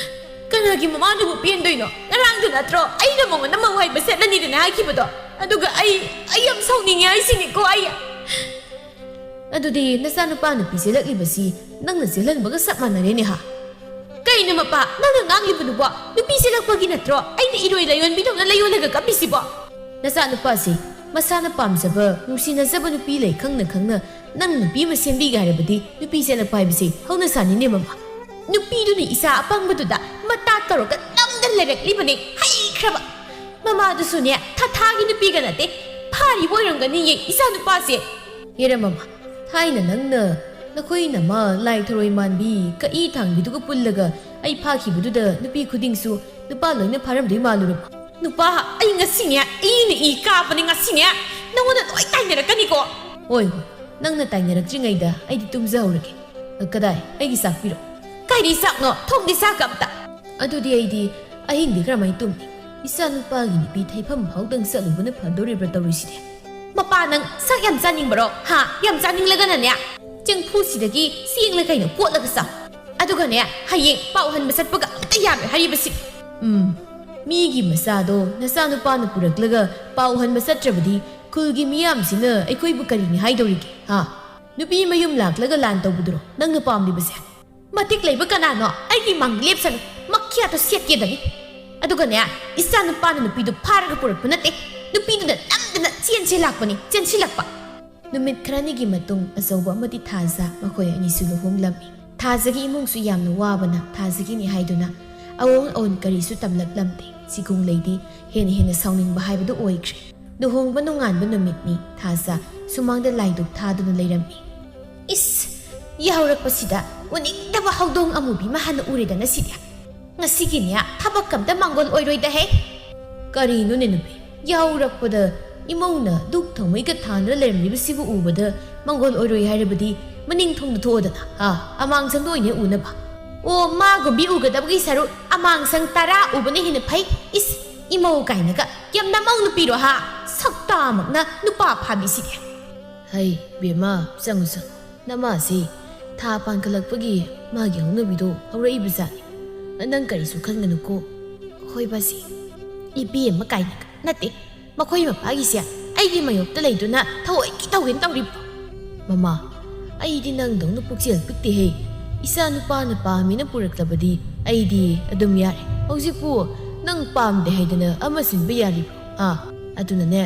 ꯀꯅꯥꯒꯤ ꯃꯃꯥꯅꯕꯨ ꯄꯦꯟꯗꯣꯏꯅꯣ? ꯉꯔꯥꯡꯗ ꯅꯠꯇ꯭ꯔꯣ ꯑꯩꯅ ꯃꯉꯣꯟꯗ ꯃꯧ ꯍꯥꯏꯕ ꯁꯦꯠꯂꯅꯤꯗꯅ ꯍꯥꯏꯈꯤꯕꯗꯣ? ꯑꯗꯨꯒ ꯑꯩ, ꯑꯩ ꯌꯥꯝ ꯁꯥꯎꯅꯤꯡꯉꯦ ꯍꯥꯏꯁꯤꯅꯤꯀꯣ ꯑꯩ꯫ ꯑꯗꯨꯗꯤ ꯅꯆꯥꯅꯨꯄꯥ ꯅꯨꯄꯤ ꯆꯦꯜꯂꯛꯂꯤꯕꯁꯤ ꯅꯪꯅ ꯆꯦꯜꯍꯟꯕꯒ ꯆꯞ ꯃꯥꯟꯅꯔꯦꯅꯦ ꯍꯥ? ꯀꯩꯅꯣ ꯃꯄꯥ, ꯅꯪꯅ ꯉꯥꯡꯂꯤꯕꯗꯨꯕꯣ? ꯅꯨꯄꯤ ꯆꯦꯜꯂꯛꯄꯒꯤ ꯅꯠꯇ꯭ꯔꯣ ꯑꯩꯅ ꯏꯔꯣꯏ ꯂꯥꯏꯌꯣꯟꯕꯤꯗꯧꯅ ꯂꯩꯌꯣꯜꯂꯒ ꯀꯞꯄꯤꯁꯤꯕꯣ? ꯅꯆꯥꯅꯨꯄꯥꯁꯤ ꯃꯁꯥꯅ ꯄꯥꯝꯖꯕ, ꯅꯨꯡꯁꯤꯅꯖꯕ ꯅꯨꯄꯤ ꯂꯩ ꯈꯪꯅ ꯈꯪꯅ ꯅꯪ ꯅꯨꯄꯤ ꯑꯃ ꯁꯦꯝꯕꯤꯒꯦ ꯍꯥꯏꯔꯕꯗꯤ ꯅꯨꯄꯤ ꯆꯦꯜꯂꯛꯄ ꯍꯥꯏꯕꯁꯤ ꯍꯧꯅ ꯁꯥꯅꯤꯅꯦ, ꯃꯃꯥ꯫ ꯅꯨꯄꯤꯗꯨꯅ ꯏꯆꯥ ꯑꯄꯪꯕꯗꯨꯗ ꯃꯇꯥ ꯇꯧꯔꯒ ꯅꯝꯗꯅ ꯂꯩꯔꯛꯂꯤꯕꯅꯦ, ꯍꯩꯈ꯭ꯔꯕ꯫ ꯃꯃꯥꯗꯨꯁꯨꯅꯦ, ꯊꯥꯊꯥꯒꯤ ꯅꯨꯄꯤꯒ ꯅꯠꯇꯦ, ꯐꯥꯔꯤꯕ ꯑꯣꯏꯔꯝꯒꯅꯤꯌꯦ ꯏꯆꯥ ꯅꯨꯄꯥꯁꯦ꯫ ꯍꯦꯔꯥ ꯃꯃꯥ, ꯊꯥꯏꯅ ꯅꯪꯅ ꯅꯈꯣꯏ ꯅꯃꯥ ꯂꯥꯏ ꯊꯔꯣꯏ ꯃꯥꯟꯕꯤ ꯀꯛꯏ ꯊꯥꯡꯕꯤꯗꯨꯒ ꯄꯨꯜꯂꯒ ꯑꯩ ꯐꯥꯈꯤꯕꯗꯨꯗ ꯅꯨꯄꯤ ꯈꯨꯗꯤꯡꯁꯨ ꯅꯨꯄꯥ ꯂꯣꯏꯅ ꯐꯥꯔꯝꯗꯣꯏ ꯃꯥꯜꯂꯨꯔꯕ? ꯅꯨꯄꯥ, ꯑꯩ ꯉꯁꯤꯅꯦ, ꯏꯅ ꯏ ꯀꯥꯕꯅꯦ ꯉꯁꯤꯅꯦ, ꯅꯉꯣꯟꯗ ꯂꯣꯏ ꯇꯥꯏꯅꯔꯛꯀꯅꯤꯀꯣ꯫ ꯍꯣꯏ, ꯍꯣꯏ, ꯅꯪꯅ ꯇꯥꯏꯅꯔꯛꯇ꯭ꯔꯤꯉꯩꯗ ꯑꯩꯗꯤ ꯇꯨꯝꯖꯍꯧꯔꯒꯦ꯫ ꯀꯗꯥꯏ, ꯑꯩꯒꯤ ꯆꯥꯛ ꯄꯤꯔꯣ꯫ ꯀꯥꯏꯗꯩ ꯆꯥꯛꯅꯣ? ꯊꯣꯡꯗꯦ ꯆꯥꯛꯀ ꯑꯝꯇ꯫ ꯑꯗꯨꯗꯤ ꯑꯩꯗꯤ ꯑꯍꯤꯡꯗꯤ ꯀꯔꯝꯍꯥꯏꯅ ꯇꯨꯝꯅꯤ? ꯏꯆꯥ ꯅꯨꯄꯥꯒꯤ ꯅꯨꯄꯤ ꯊꯩꯐꯝ ꯐꯥꯎꯗꯪ ꯆꯠꯂꯨꯕꯅ ꯐꯗꯣꯔꯤꯕ꯭ꯔꯥ ꯇꯧꯔꯤꯁꯤꯗꯤ? ꯃꯄꯥ, ꯅꯪ ꯁꯛ ꯌꯥꯝ ꯆꯥꯅꯤꯡꯕꯔꯣ? ꯍꯥ? ꯌꯥꯝ ꯆꯥꯅꯤꯡꯂꯒꯅꯅꯦ, ꯆꯦꯡꯐꯨꯁꯤꯗꯒꯤ ꯆꯦꯡꯂ ꯀꯩꯅꯣ ꯀꯣꯠꯂꯒ ꯆꯥꯎ꯫ ꯑꯗꯨꯒꯅꯦ, ꯍꯌꯦꯡ ꯄꯥꯎ ꯍꯟꯕ ꯆꯠꯄꯒ ꯑꯝꯇ ꯌꯥꯔꯣꯏ ꯍꯥꯏꯔꯤꯕꯁꯤ꯫ ꯎꯝ, ꯃꯤꯒꯤ ꯃꯆꯥꯗꯣ ꯅꯆꯥꯅꯨꯄꯥꯅ ꯄꯨꯔꯛꯂꯒ ꯄꯥꯎ ꯍꯟꯕ ꯆꯠꯇ꯭ꯔꯕꯗꯤ ꯈꯨꯜꯒꯤ ꯃꯤꯌꯥꯝꯁꯤꯅ ꯑꯩꯈꯣꯏꯕꯨ ꯀꯔꯤꯅꯤ ꯍꯥꯏꯗꯧꯔꯤꯒꯦ? ꯍꯥ? ꯅꯨꯄꯤ ꯃꯌꯨꯝ ꯂꯥꯛꯂꯒ ꯂꯥꯟ ꯇꯧꯕꯗꯨꯔꯣ ꯅꯪꯅ ꯄꯥꯝꯂꯤꯕꯁꯦ? ꯃꯇꯤꯛ ꯂꯩꯕ ꯀꯅꯥꯅꯣ? ꯑꯩꯒꯤ ꯃꯥꯡꯗ ꯂꯦꯞꯁꯅꯨ꯫ ꯃꯈꯤꯌꯥꯗꯣ ꯁꯦꯠꯀꯦꯗꯅꯤ꯫ ꯑꯗꯨꯒꯅꯦ, ꯏꯆꯥ ꯅꯨꯄꯥꯅ ꯅꯨꯄꯤꯗꯨ ꯐꯥꯔꯒ ꯄꯨꯔꯛꯄ ꯅꯠꯇꯦ꯫ ꯅꯨꯄꯤꯗꯨꯅ ꯅꯝꯗꯅ ꯆꯦꯟꯁꯤ ꯂꯥꯛꯄꯅꯤ, ꯆꯦꯟꯁꯤꯜꯂꯛꯄ꯫ ꯅꯨꯃꯤꯠ ꯈꯔꯅꯤꯒꯤ ꯃꯇꯨꯡ ꯑꯆꯧꯕ ꯑꯃꯗꯤ ꯊꯥꯖ ꯃꯈꯣꯏ ꯑꯅꯤꯁꯨ ꯂꯨꯍꯣꯡꯂꯝꯃꯤ꯫ ꯊꯥꯖꯒꯤ ꯏꯃꯨꯡꯁꯨ ꯌꯥꯝꯅ ꯋꯥꯕꯅ ꯊꯥꯖꯒꯤꯅꯤ ꯍꯥꯏꯗꯨꯅ ꯑꯑꯣꯟ ꯑꯑꯣꯟ ꯀꯔꯤꯁꯨ ꯇꯝꯂꯛꯂꯝꯗꯦ꯫ ꯆꯤꯒꯣꯡꯂꯩꯗꯤ ꯍꯦꯟꯅ ꯍꯦꯟꯅ ꯁꯥꯎꯅꯤꯡꯕ ꯍꯥꯏꯕꯗꯨ ꯑꯣꯏꯈ꯭ꯔꯦ꯫ ꯂꯨꯍꯣꯡꯕ ꯅꯣꯡꯉꯥꯟꯕ ꯅꯨꯃꯤꯠꯅꯤ꯫ ꯊꯥꯖ ꯁꯨꯃꯥꯡꯗ ꯂꯥꯏꯗꯨꯛ ꯊꯥꯗꯨꯅ ꯂꯩꯔꯝꯃꯤ꯫ ꯏꯁ! ꯌꯥꯍꯧꯔꯛꯄꯁꯤꯗ ꯎꯅꯤꯡꯗꯕ ꯍꯧꯗꯣꯡ ꯑꯃꯨꯕꯤ ꯑꯃ ꯍꯥꯟꯅ ꯎꯔꯦꯗꯅ ꯁꯤꯗꯤ꯫ ꯉꯁꯤꯒꯤꯅꯦ ꯊꯕꯛ ꯑꯝꯇ ꯃꯥꯡꯒꯣꯜ ꯑꯣꯏꯔꯣꯏꯗ ꯍꯦ꯫ ꯀꯔꯤꯅꯣꯅꯦ ꯅꯨꯄꯤ? ꯌꯥꯍꯧꯔꯛꯄꯗ ꯏꯃꯧꯅ ꯙꯨꯛ ꯊꯥꯎꯃꯩꯒ ꯊꯥꯟꯗꯨꯅ ꯂꯩꯔꯝꯂꯤꯕꯁꯤꯕꯨ ꯎꯕꯗ ꯃꯥꯡꯒꯣꯜ ꯑꯣꯏꯔꯣꯏ ꯍꯥꯏꯔꯕꯗꯤ ꯃꯅꯤꯡ ꯊꯣꯡꯗ ꯊꯣꯛꯑꯣꯗꯅ꯫ ꯑꯥ, ꯑꯃꯥꯡꯁꯪꯗ ꯑꯣꯏꯅ ꯎꯅꯕ꯫ ꯑꯣ, ꯃꯥꯒꯨꯝꯕꯤ ꯎꯒꯗꯕꯒꯤ ꯁꯔꯨꯛ ꯑꯃꯥꯡꯁꯪ ꯇꯔꯥ ꯎꯕꯅ ꯍꯦꯟꯅ ꯐꯩ꯫ ꯏꯁ, ꯏꯃꯧ ꯀꯥꯏꯅꯒ ꯌꯥꯝ ꯅꯃꯧ ꯅꯨꯄꯤꯔꯣ ꯍꯥ? ꯁꯛꯇꯥꯃꯛꯅ ꯅꯨꯄꯥ ꯐꯥꯕꯤꯁꯤꯗꯤ꯫ ꯍꯩ, ꯕꯦꯝꯃ, ꯆꯪꯉꯨ, ꯆꯪꯉꯨ꯫ ꯅꯃꯥꯁꯤ ꯊꯥ ꯄꯥꯟꯈꯠꯂꯛꯄꯒꯤ ꯃꯥꯒꯤ ꯍꯧꯅꯕꯤꯗꯣ ꯍꯧꯔꯛꯏꯕꯖꯥꯠꯅꯤ꯫ ꯅꯪ ꯀꯔꯤꯁꯨ ꯈꯟꯒꯅꯨꯀꯣ꯫ ꯍꯣꯏ, ꯕꯥꯖꯤ꯫ ꯏꯕꯦꯝꯃ ꯀꯥꯏꯅꯒ ꯅꯠꯇꯦ꯫ ꯃꯈꯣꯏ ꯃꯄꯥꯒꯤꯁꯦ ꯑꯩꯒꯤ ꯃꯥꯌꯣꯛꯇ ꯂꯩꯗꯨꯅ ꯊꯑꯣꯏꯀꯤ ꯇꯧꯒꯦꯅ ꯇꯧꯔꯤꯕ꯭ꯔꯣ? ꯃꯃꯥ, ꯑꯩꯗꯤ ꯅꯪꯗꯧꯅ ꯄꯨꯛꯆꯦꯜ ꯄꯤꯛꯇꯦꯍꯦ꯫ ꯏꯆꯥ ꯅꯨꯄꯥꯅ ꯄꯥꯝꯃꯦꯅ ꯄꯨꯔꯛꯂꯕꯗꯤ ꯑꯩꯗꯤ ꯑꯗꯨꯝ ꯌꯥꯔꯦ꯫ ꯍꯧꯖꯤꯛꯄꯨ ꯅꯪ ꯄꯥꯝꯗꯦ ꯍꯥꯏꯗꯅ ꯑꯃ ꯁꯤꯟꯕ ꯌꯥꯔꯤꯕ꯭ꯔꯣ? ꯑꯥ, ꯑꯗꯨꯅꯅꯦ,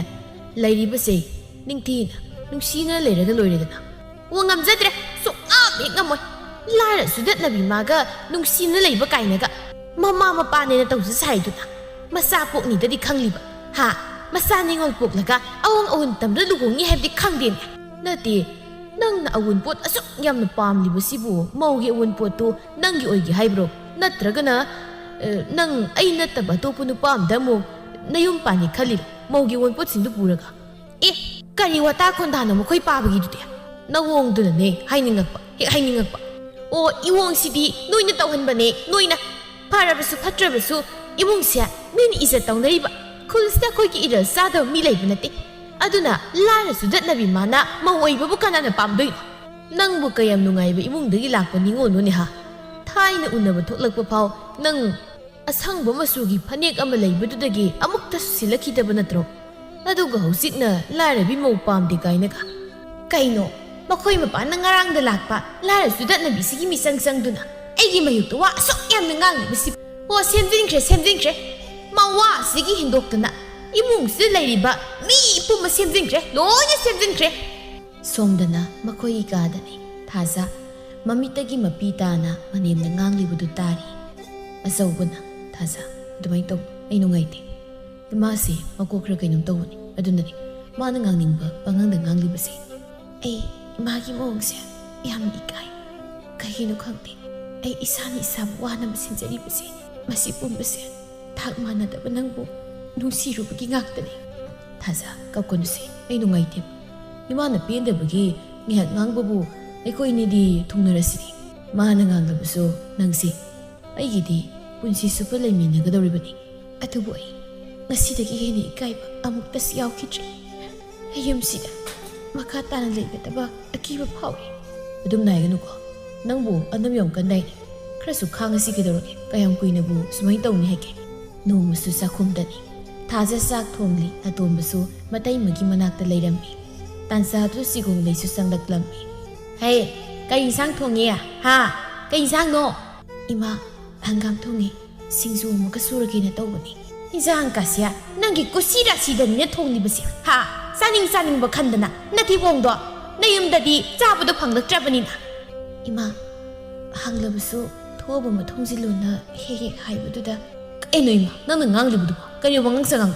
ꯂꯩꯔꯤꯕꯁꯦ ꯅꯤꯡꯊꯤꯅ, ꯅꯨꯡꯁꯤꯅ ꯂꯩꯔꯒ ꯂꯣꯏꯔꯦꯗꯅ꯫ ꯑꯣ, ꯉꯝꯖꯗ꯭ꯔꯦ꯫ ꯁꯨꯛꯉꯝ ꯍꯦꯛ ꯉꯝꯃꯣꯏ꯫ ꯂꯥꯏꯔ ꯁꯨꯗꯠꯅꯕꯤ ꯃꯥꯒ ꯅꯨꯡꯁꯤꯅ ꯂꯩꯕ ꯀꯥꯏꯅꯒ꯫ ꯃꯃꯥ ꯃꯄꯥꯅꯦꯅ ꯇꯧꯖ ꯁꯥꯏꯗꯨꯅ꯫ ꯃꯆꯥ ꯄꯣꯛꯅꯤꯗꯗꯤ ꯈꯪꯂꯤꯕ꯫ ꯍꯥ? ꯃꯆꯥ ꯅꯤꯉꯣꯜ ꯄꯣꯛꯂꯒ ꯑꯋꯣꯡ ꯑꯋꯨꯟ ꯇꯝꯗ ꯂꯨꯍꯣꯡꯉꯤ ꯍꯥꯏꯕꯗꯤ ꯈꯪꯗꯦꯅꯦ꯫ ꯅꯠꯇꯦ, ꯅꯪꯅ ꯑꯋꯨꯟꯄꯣꯠ ꯑꯁꯨꯛ ꯌꯥꯝꯅ ꯄꯥꯝꯂꯤꯕꯁꯤꯕꯨ ꯃꯧꯒꯤ ꯑꯋꯨꯟꯄꯣꯠꯇꯨ ꯅꯪꯒꯤ ꯑꯣꯏꯒꯦ ꯍꯥꯏꯕ꯭ꯔꯣ? ꯅꯠꯇ꯭ꯔꯒꯅ, ꯑ, ꯅꯪ ꯑꯩ ꯅꯠꯇꯕ ꯑꯇꯣꯞꯄ ꯅꯨꯄꯥ ꯑꯝꯗ ꯑꯃꯨꯛ ꯅꯌꯨꯝ ꯄꯥꯟꯒꯦ ꯈꯜꯂꯤꯔꯣ? ꯃꯧꯒꯤ ꯑꯋꯨꯟꯄꯣꯠꯁꯤꯡꯗꯨ ꯄꯨꯔꯒ? ꯑꯦ, ꯀꯔꯤ ꯋꯥꯇꯥ ꯈꯣꯟꯗꯥꯅꯣ ꯃꯈꯣꯏ ꯄꯥꯕꯒꯤꯗꯨꯗꯤ? ꯅꯋꯣꯡꯗꯨꯅꯅꯦ ꯍꯥꯏꯅꯤꯡꯉꯛꯄ, ꯍꯦꯛ ꯍꯥꯏꯅꯤꯡꯉꯛꯄ꯫ ꯑꯣ, ꯏꯋꯣꯡꯁꯤꯗꯤ ꯅꯣꯏꯅ ꯇꯧꯍꯟꯕꯅꯦ, ꯅꯣꯏꯅ꯫ ꯐꯔꯕꯁꯨ ꯐꯠꯇ꯭ꯔꯕꯁꯨ ꯏꯃꯨꯡꯁꯦ ꯃꯤꯅ ꯏꯖꯠ ꯇꯧꯅꯔꯤꯕ, ꯈꯨꯜꯁꯤꯗ ꯑꯩꯈꯣꯏꯒꯤ ꯏꯔꯜ ꯆꯥꯗꯕ ꯃꯤ ꯂꯩꯕ ꯅꯠꯇꯦ꯫ ꯑꯗꯨꯅ ꯂꯥꯏꯔ ꯆꯨꯗꯠꯅꯕꯤ ꯃꯥꯅ ꯃꯧ ꯑꯣꯏꯕꯕꯨ ꯀꯅꯥꯅ ꯄꯥꯝꯗꯣꯏꯅꯣ? ꯅꯪꯕꯨ ꯀꯌꯥꯝ ꯅꯨꯡꯉꯥꯏꯕ ꯏꯃꯨꯡꯗꯒꯤ ꯂꯥꯛꯄ ꯅꯤꯉꯣꯜꯅꯣꯅꯦ ꯍꯥ? ꯊꯥꯏꯅ ꯎꯅꯕ ꯊꯣꯛꯂꯛꯄ ꯐꯥꯎ ꯅꯪ ꯑꯁꯪꯕ ꯃꯆꯨꯒꯤ ꯐꯅꯦꯛ ꯑꯃ ꯂꯩꯕꯗꯨꯗꯒꯤ ꯑꯃꯨꯛꯇꯁꯨ ꯁꯤꯜꯂꯛꯈꯤꯗꯕ ꯅꯠꯇ꯭ꯔꯣ? ꯑꯗꯨꯒ ꯍꯧꯖꯤꯛꯅ ꯂꯥꯏꯔꯕꯤ ꯃꯧ ꯄꯥꯝꯗꯦ ꯀꯥꯏꯅꯒ꯫ ꯀꯩꯅꯣ, ꯃꯈꯣꯏ ꯃꯄꯥꯅ ꯉꯔꯥꯡꯗ ꯂꯥꯛꯄ ꯂꯥꯏꯔ ꯆꯨꯗꯠꯅꯕꯤꯁꯤꯒꯤ ꯃꯤꯆꯪ ꯆꯪꯗꯨꯅ ꯑꯩꯒꯤ ꯃꯥꯌꯣꯛꯇ ꯋꯥ ꯑꯁꯨꯛ ꯌꯥꯝꯅ ꯉꯥꯡꯂꯤꯕꯁꯤ? ꯑꯣ, ꯁꯦꯝꯖꯤꯟꯈ꯭ꯔꯦ, ꯁꯦꯝꯖꯤꯟꯈ꯭ꯔꯦ꯫ ꯃꯋꯥ ꯑꯁꯤꯒꯤ ꯍꯦꯟꯗꯣꯛꯇꯅ ꯏꯃꯨꯡꯁꯤꯗ ꯂꯩꯔꯤꯕ ꯃꯤ ꯄꯨꯝꯕ ꯁꯦꯝꯖꯤꯟꯈ꯭ꯔꯦ, ꯂꯣꯏꯅ ꯁꯦꯝꯖꯤꯟꯈ꯭ꯔꯦ꯫ ꯁꯣꯝꯗꯅ ꯃꯈꯣꯏꯒꯤ ꯀꯥꯗꯅꯤ꯫ ꯊꯥꯖ ꯃꯃꯤꯠꯇꯒꯤ ꯃꯄꯤ ꯇꯥꯅ ꯃꯅꯦꯝꯅ ꯉꯥꯡꯂꯤꯕꯗꯨ ꯇꯥꯔꯤ꯫ ꯑꯆꯧꯕꯅ, "ꯊꯥꯖ, ꯑꯗꯨꯃꯥꯏꯅ ꯇꯧ, ꯑꯩ ꯅꯨꯡꯉꯥꯏꯇꯦ꯫ ꯏꯃꯥꯁꯦ ꯃꯀꯣꯛ ꯈꯔ ꯀꯩꯅꯣꯝ ꯇꯧꯕꯅꯤ, ꯑꯗꯨꯅꯅꯤ ꯃꯥꯅ ꯉꯥꯡꯅꯤꯡꯕ ꯄꯉꯥꯡꯗ ꯉꯥꯡꯂꯤꯕꯁꯦ꯫ ꯑꯩ ꯏꯃꯥꯒꯤ ꯃꯑꯣꯡꯁꯦ ꯌꯥꯝꯅ ꯏꯀꯥꯏ꯫ ꯀꯩꯒꯤꯅꯣ ꯈꯪꯗꯦ, ꯑꯩ ꯏꯁꯥꯅ ꯏꯁꯥꯕꯨ ꯋꯥꯅꯕ ꯁꯤꯟꯖꯔꯤꯕꯁꯦ, ꯃꯁꯤ ꯄꯨꯝꯕꯁꯦ ꯊꯥꯛ ꯃꯥꯟꯅꯗꯕ ꯅꯪꯕꯨ ꯅꯨꯡꯁꯤꯔꯨꯕꯒꯤ ꯉꯥꯛꯇꯅꯤ꯫ ꯊꯥꯖ, ꯀꯞꯀꯅꯨꯁꯦ, ꯑꯩ ꯅꯨꯡꯉꯥꯏꯇꯦꯕ꯫ ꯏꯃꯥꯅ ꯄꯦꯟꯗꯕꯒꯤ ꯉꯥꯏꯍꯥꯛ ꯉꯥꯡꯕꯕꯨ ꯑꯩꯈꯣꯏꯅꯤꯗꯤ ꯊꯨꯡꯅꯔꯁꯤꯗꯤ꯫ ꯃꯥꯅ ꯉꯥꯡꯂꯕꯁꯨ ꯅꯪꯁꯦ ꯑꯩꯒꯤꯗꯤ ꯄꯨꯟꯁꯤ ꯆꯨꯞꯄ ꯂꯩꯃꯤꯟꯅꯒꯗꯧꯔꯤꯕꯅꯤ꯫ ꯑꯗꯨꯕꯨ ꯑꯩ ꯉꯁꯤꯗꯒꯤ ꯍꯦꯟꯅ ꯏꯀꯥꯏꯕ ꯑꯃꯨꯛꯇꯁꯨ ꯌꯥꯎꯈꯤꯗ꯭ꯔꯦ꯫ ꯌꯨꯝꯁꯤꯗ ꯃꯈꯥ ꯇꯥꯅ ꯂꯩꯒꯗꯕ ꯑꯀꯤꯕ ꯐꯥꯎꯔꯤ꯫" "ꯑꯗꯨꯝ ꯅꯥꯏꯒꯅꯨꯀꯣ꯫ ꯅꯪꯕꯨ ꯑꯅꯝ ꯌꯥꯝ ꯀꯟꯗꯥꯏꯅꯦ꯫ ꯈꯔꯁꯨ ꯈꯥꯡꯉꯁꯤ ꯀꯩꯗꯧꯔꯒꯦ? ꯀꯌꯥꯝ ꯀꯨꯏꯅꯕꯨ ꯁꯨꯃꯥꯏꯅ ꯇꯧꯅꯤ ꯍꯥꯏꯒꯦ?" ꯅꯣꯡꯃꯁꯨ ꯆꯥꯛꯈꯨꯝꯗꯅꯤ꯫ ꯊꯥꯖ ꯆꯥꯛ ꯊꯣꯡꯂꯤ꯫ ꯑꯇꯣꯝꯕꯁꯨ ꯃꯇꯩꯃꯒꯤ ꯃꯅꯥꯛꯇ ꯂꯩꯔꯝꯃꯤ꯫ ꯇꯥꯟꯖꯥꯗꯨ ꯆꯤꯒꯣꯡꯂꯩꯁꯨ ꯆꯪꯂꯛꯂꯝꯃꯤ꯫ "ꯍꯦ, ꯀꯔꯤ ꯏꯟꯁꯥꯡ ꯊꯣꯡꯉꯤ? ꯍꯥ? ꯀꯩ ꯏꯟꯁꯥꯡꯅꯣ?" "ꯏꯃꯥ, ꯍꯪꯒꯥꯝ ꯊꯣꯡꯉꯤ꯫ ꯁꯤꯡꯖꯨ ꯑꯃꯒ ꯁꯨꯔꯒꯦꯅ ꯇꯧꯕꯅꯤ꯫" "ꯏꯟꯁꯥꯡ ꯀꯥꯁꯦ ꯅꯪꯒꯤ ꯀꯨꯁꯤ ꯔꯥꯁꯤꯗꯅꯤꯅ ꯊꯣꯡꯂꯤꯕꯁꯦ, ꯍꯥ? ꯆꯥꯅꯤꯡ ꯆꯥꯅꯤꯡꯕ ꯈꯟꯗꯅ ꯅꯊꯤꯕꯣꯡꯗꯣ꯫ ꯅꯌꯨꯝꯗꯗꯤ ꯆꯥꯕꯗꯣ ꯐꯪꯂꯛꯇ꯭ꯔꯕꯅꯤꯅ꯫ ꯏꯃꯥ, ꯍꯪꯂꯕꯁꯨ ꯊꯣꯛꯑꯕ ꯃꯇꯨꯡꯁꯤꯜꯂꯨꯅ ꯍꯦꯛ ꯍꯦꯛ ꯍꯥꯏꯕꯗꯨꯗ꯫ ꯀꯩꯅꯣ ꯏꯃꯥ, ꯅꯪꯅ ꯉꯥꯡꯂꯤꯕꯗꯨꯕꯣ? ꯀꯔꯤ ꯋꯥꯉꯥꯡ ꯁꯉꯥꯡ?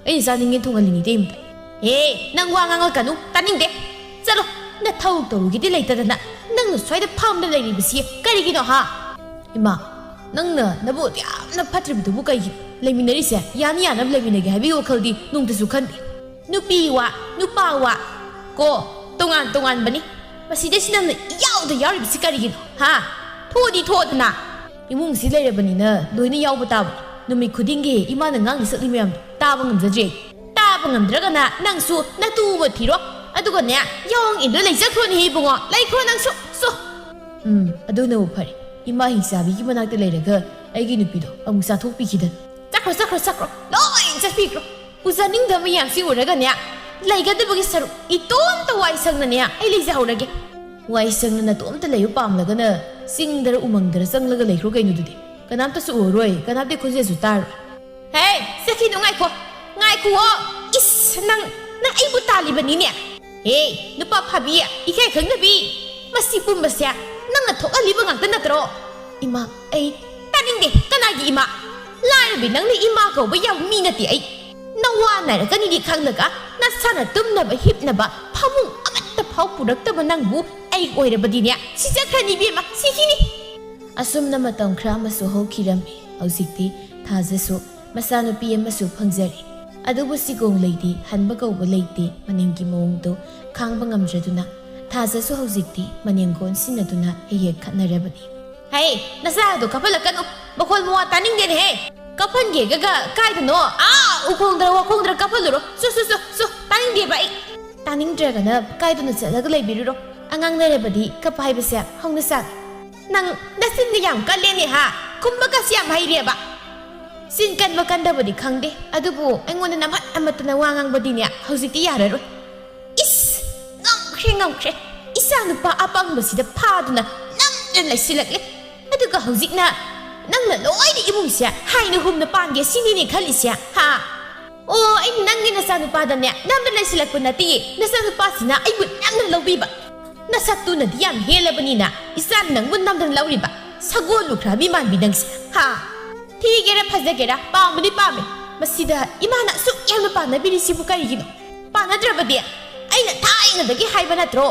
ꯑꯩꯅ ꯆꯥꯅꯤꯡꯉꯦ ꯊꯣꯡꯍꯜꯂꯤꯅꯤ ꯏꯇꯩꯃꯗ꯫ ꯑꯦ, ꯅꯪ ꯋꯥ ꯉꯥꯡꯂꯛꯀꯅꯨ, ꯇꯥꯅꯤꯡꯗꯦ꯫ ꯆꯠꯂꯣ, ꯅꯊꯧ ꯇꯧꯔꯨꯒꯤꯗꯤ ꯂꯩꯇꯗꯅ ꯅꯪꯅ ꯁ꯭ꯋꯥꯏꯗ ꯐꯝꯗ ꯂꯩꯔꯤꯕꯁꯤ ꯀꯔꯤꯒꯤꯅꯣ ꯍꯥ? ꯏꯃꯥ, ꯅꯪꯅ ꯅꯕꯨꯛ ꯌꯥꯝꯅ ꯐꯠꯇ꯭ꯔꯤꯕꯗꯨꯕꯨ ꯀꯩꯒꯤ? ꯂꯩꯃꯤꯟꯅꯔꯤꯁꯦ ꯌꯥꯅ ꯌꯥꯅꯕ ꯂꯩꯃꯤꯟꯅꯒꯦ ꯍꯥꯏꯕꯒꯤ ꯋꯥꯈꯜꯗꯤ ꯅꯣꯡꯇꯁꯨ ꯈꯟꯗꯦ꯫ ꯅꯨꯄꯤ ꯋꯥ, ꯅꯨꯄꯥ ꯋꯥ ꯀꯣ, ꯇꯣꯉꯥꯟ ꯇꯣꯉꯥꯟꯕꯅꯤ꯫ ꯃꯁꯤꯗꯩꯁꯤ ꯅꯪꯅ ꯏꯌꯥꯎꯗ ꯌꯥꯎꯔꯤꯕꯁꯤ ꯀꯔꯤꯒꯤꯅꯣ ꯍꯥ? ꯊꯣꯛꯑꯗꯤ ꯊꯣꯛꯑꯗꯅ꯫ ꯏꯃꯨꯡꯁꯤ ꯂꯩꯔꯕꯅꯤꯅ ꯂꯣꯏꯅ ꯌꯥꯎꯕ ꯇꯥꯕꯅꯤ꯫ ꯅꯨꯃꯤꯠ ꯈꯨꯗꯤꯡꯒꯤ ꯏꯃꯥꯅ ꯉꯥꯡꯂꯤ ꯁꯛꯂꯤ ꯃꯌꯥꯝꯗꯣ ꯇꯥꯕ ꯉꯝꯖꯗ꯭ꯔꯦ꯫ ꯇꯥꯕ ꯉꯝꯗ꯭ꯔꯒꯅ ꯅꯪꯁꯨ ꯅꯇꯨ ꯑꯃ ꯊꯤꯔꯣ꯫ ꯑꯗꯨꯒꯅꯦ, ꯌꯥꯋꯣꯡ ꯏꯟꯗꯨ ꯂꯩꯖꯈ꯭ꯔꯣꯅꯦ ꯏꯕꯨꯡꯉꯣ꯫ ꯂꯩꯈ꯭ꯔꯣ ꯅꯪꯁꯨ꯫ ꯁꯨ꯫ ꯎꯝ, ꯑꯗꯨꯅꯕꯨ ꯐꯔꯦ꯫ ꯏꯃꯥ ꯍꯤꯡꯆꯥꯕꯤꯒꯤ ꯃꯅꯥꯛꯇ ꯂꯩꯔꯒ ꯑꯩꯒꯤ ꯅꯨꯄꯤꯗꯣ ꯑꯃꯨꯛ ꯆꯥꯊꯣꯛꯄꯤꯈꯤꯗꯅ꯫ ꯆꯠꯈ꯭ꯔꯣ, ꯆꯠꯈ꯭ꯔꯣ, ꯆꯠꯈ꯭ꯔꯣ꯫ ꯂꯣꯏ ꯆꯠꯄꯤꯈ꯭ꯔꯣ꯫ ꯎꯖꯅꯤꯡꯗꯕ ꯃꯌꯥꯝꯁꯤ ꯎꯔꯒꯅꯦ, ꯂꯩꯒꯗꯕꯒꯤ ꯁꯔꯨꯛ ꯏꯇꯣꯝꯇ ꯋꯥꯏ ꯁꯪꯅꯅꯦ ꯑꯩ ꯂꯩꯖꯍꯧꯔꯒꯦ꯫ ꯋꯥꯏ ꯁꯪꯅ ꯅꯇꯣꯝꯇ ꯂꯩꯕ ꯄꯥꯝꯂꯒꯅ ꯆꯤꯡꯗꯔ ꯎꯃꯪꯗꯔ ꯆꯪꯂꯒ ꯂꯩꯈ꯭ꯔꯣ ꯀꯩꯅꯣꯗꯨꯗꯤ꯫ ꯀꯅꯥꯝꯇꯁꯨ ꯎꯔꯔꯣꯏ, ꯀꯅꯥꯝꯇ ꯈꯣꯟꯖꯦꯜꯁꯨ ꯇꯥꯔꯣꯏ꯫ ꯍꯦ, ꯆꯠꯈꯤꯅꯨ, ꯉꯥꯏꯈꯣ꯫ ꯉꯥꯏꯈꯨꯑꯣ꯫ ꯏꯁ, ꯅꯪ, ꯅꯪ ꯑꯩꯕꯨ ꯇꯥꯜꯂꯤꯕꯅꯤꯅꯦ꯫ ꯍꯦ, ꯅꯨꯄꯥ ꯐꯥꯕꯤ, ꯏꯀꯥꯏ ꯈꯪꯗꯕꯤ꯫ ꯃꯁꯤ ꯄꯨꯝꯕꯁꯦ ꯅꯪꯅ ꯊꯣꯛꯍꯜꯂꯤꯕ ꯉꯥꯛꯇ ꯅꯠꯇ꯭ꯔꯣ? ꯏꯃꯥ, ꯑꯩ ꯇꯥꯅꯤꯡꯗꯦ꯫ ꯀꯅꯥꯒꯤ ꯏꯃꯥ? ꯂꯥꯏꯔꯕꯤ ꯅꯪꯅ ꯏꯃꯥ ꯀꯧꯕ ꯌꯥꯕ ꯃꯤ ꯅꯠꯇꯦ ꯑꯩ꯫ ꯅꯋꯥ ꯅꯥꯏꯔꯛꯀꯅꯤꯗꯤ ꯈꯪꯂꯒ ꯅꯁꯥꯅ ꯇꯨꯝꯅꯕ ꯍꯤꯞꯅꯕ ꯐꯃꯨꯡ ꯑꯃꯠꯇ ꯐꯥꯎ ꯄꯨꯔꯛꯇꯕ ꯅꯪꯕꯨ ꯑꯩ ꯑꯣꯏꯔꯕꯗꯤꯅꯦ, ꯁꯤꯖꯈ꯭ꯔꯅꯤ ꯏꯕꯦꯝꯃ, ꯁꯤꯈꯤꯅꯤ꯫ ꯑꯁꯨꯝꯅ ꯃꯇꯝ ꯈꯔ ꯑꯃꯁꯨ ꯍꯧꯈꯤꯔꯝꯃꯤ꯫ ꯍꯧꯖꯤꯛꯇꯤ ꯊꯥꯖꯁꯨ ꯃꯆꯥꯅꯨꯄꯤ ꯑꯃꯁꯨ ꯐꯪꯖꯔꯦ꯫ ꯑꯗꯨꯕꯨ ꯁꯤꯒꯣꯡ ꯂꯩꯗꯤ ꯍꯟꯕ ꯀꯧꯕ ꯂꯩꯇꯦ꯫ ꯃꯅꯦꯝꯒꯤ ꯃꯑꯣꯡꯗꯨ ꯈꯥꯡꯕ ꯉꯝꯗ꯭ꯔꯗꯨꯅ ꯊꯥꯖꯁꯨ ꯍꯧꯖꯤꯛꯇꯤ ꯃꯅꯦꯝꯒ ꯑꯣꯟꯁꯤꯟꯅꯗꯨꯅ ꯍꯦꯛ ꯍꯦꯛ ꯈꯠꯅꯔꯕꯅꯤ꯫ ꯍꯩ, ꯅꯆꯥꯗꯣ ꯀꯞꯍꯜꯂꯛꯀꯅꯨ꯫ ꯃꯈꯣꯜ ꯃꯋꯥ ꯇꯥꯅꯤꯡꯗꯦꯅꯦꯍꯦ꯫ ꯀꯞꯍꯟꯒꯦꯒꯒ ꯀꯥꯏꯗꯅꯣ? ꯑꯥ, ꯎꯈꯣꯡꯗ꯭ꯔ ꯋꯥꯈꯣꯡꯗ꯭ꯔ ꯀꯞꯍꯜꯂꯨꯔꯣ꯫ ꯁꯨ, ꯁꯨ, ꯁꯨ, ꯁꯨ, ꯇꯥꯅꯤꯡꯗꯦꯕ ꯑꯩ꯫ ꯇꯥꯅꯤꯡꯗ꯭ꯔꯒꯅ ꯀꯥꯏꯗꯅꯣ ꯆꯠꯂꯒ ꯂꯩꯕꯤꯔꯨꯔꯣ꯫ ꯑꯉꯥꯡ ꯂꯩꯔꯕꯗꯤ ꯀꯞꯄ ꯍꯥꯏꯕꯁꯦ ꯍꯧꯅ ꯁꯥꯅꯤ꯫ ꯅꯪ ꯅꯆꯤꯟꯗꯤ ꯌꯥꯝ ꯀꯜꯂꯦꯅꯦ ꯍꯥ? ꯈꯨꯝꯕꯒꯁꯤ ꯌꯥꯝ ꯍꯩꯔꯦꯕ꯫ ꯆꯤꯟ ꯀꯟꯕ ꯀꯟꯗꯕꯗꯤ ꯈꯪꯗꯦ, ꯑꯗꯨꯕꯨ ꯑꯩꯉꯣꯟꯗ ꯅꯝꯍꯠ ꯑꯃꯠꯇꯅ ꯋꯥ ꯉꯥꯡꯕꯗꯤꯅꯦ ꯍꯧꯖꯤꯛꯇꯤ ꯌꯥꯔꯔꯣꯏ꯫ ꯏꯁ! ꯉꯝꯈ꯭ꯔꯦ, ꯉꯝꯈ꯭ꯔꯦ꯫ ꯏꯆꯥ ꯅꯨꯄꯥ ꯑꯄꯪꯕꯁꯤꯗ ꯐꯥꯗꯨꯅ ꯅꯝꯗꯨꯅ ꯂꯩꯁꯤꯜꯂꯛꯂꯦ꯫ ꯑꯗꯨꯒ ꯍꯧꯖꯤꯛꯅ ꯅꯪꯅ ꯂꯣꯏꯅ ꯏꯃꯨꯡꯁꯦ ꯍꯥꯏꯅ ꯍꯨꯝꯅ ꯄꯥꯟꯒꯦ ꯁꯤꯅꯤꯅꯦ ꯈꯜꯂꯤꯁꯦ, ꯍꯥ? ꯑꯣ, ꯑꯩꯅ ꯅꯪꯒꯤ ꯅꯆꯥꯅꯨꯄꯥꯗꯅꯦ ꯅꯝꯗ ꯂꯩꯁꯤꯜꯂꯛꯄ ꯅꯠꯇꯦꯌꯦ, ꯅꯆꯥꯅꯨꯄꯥꯁꯤꯅ ꯑꯩꯕꯨ ꯅꯝꯗ ꯂꯧꯕꯤꯕ꯫ ꯅꯁꯛꯇꯨꯅꯗꯤ ꯌꯥꯝ ꯍꯦꯜꯂꯕꯅꯤꯅ ꯏꯆꯥꯅ ꯅꯪꯕꯨ ꯅꯝꯗꯅ ꯂꯧꯔꯤꯕ꯫ ꯁꯒꯣꯜ ꯂꯨꯈ꯭ꯔꯥꯕꯤ ꯃꯥꯟꯕꯤ ꯅꯪꯁꯦ꯫ ꯍꯥ? ꯊꯤꯒꯦꯔꯥ ꯐꯖꯒꯦꯔꯥ ꯄꯥꯝꯕꯗꯤ ꯄꯥꯝꯃꯦ꯫ ꯃꯁꯤꯗ ꯏꯃꯥꯅ ꯑꯁꯨꯛ ꯌꯥꯝꯅ ꯄꯥꯝꯅꯕꯤꯔꯤꯁꯤꯕꯨ ꯀꯔꯤꯒꯤꯅꯣ? ꯄꯥꯝꯅꯗ꯭ꯔꯕꯗꯤ ꯑꯩꯅ ꯊꯥꯏꯅꯗꯒꯤ ꯍꯥꯏꯕ ꯅꯠꯇ꯭ꯔꯣ?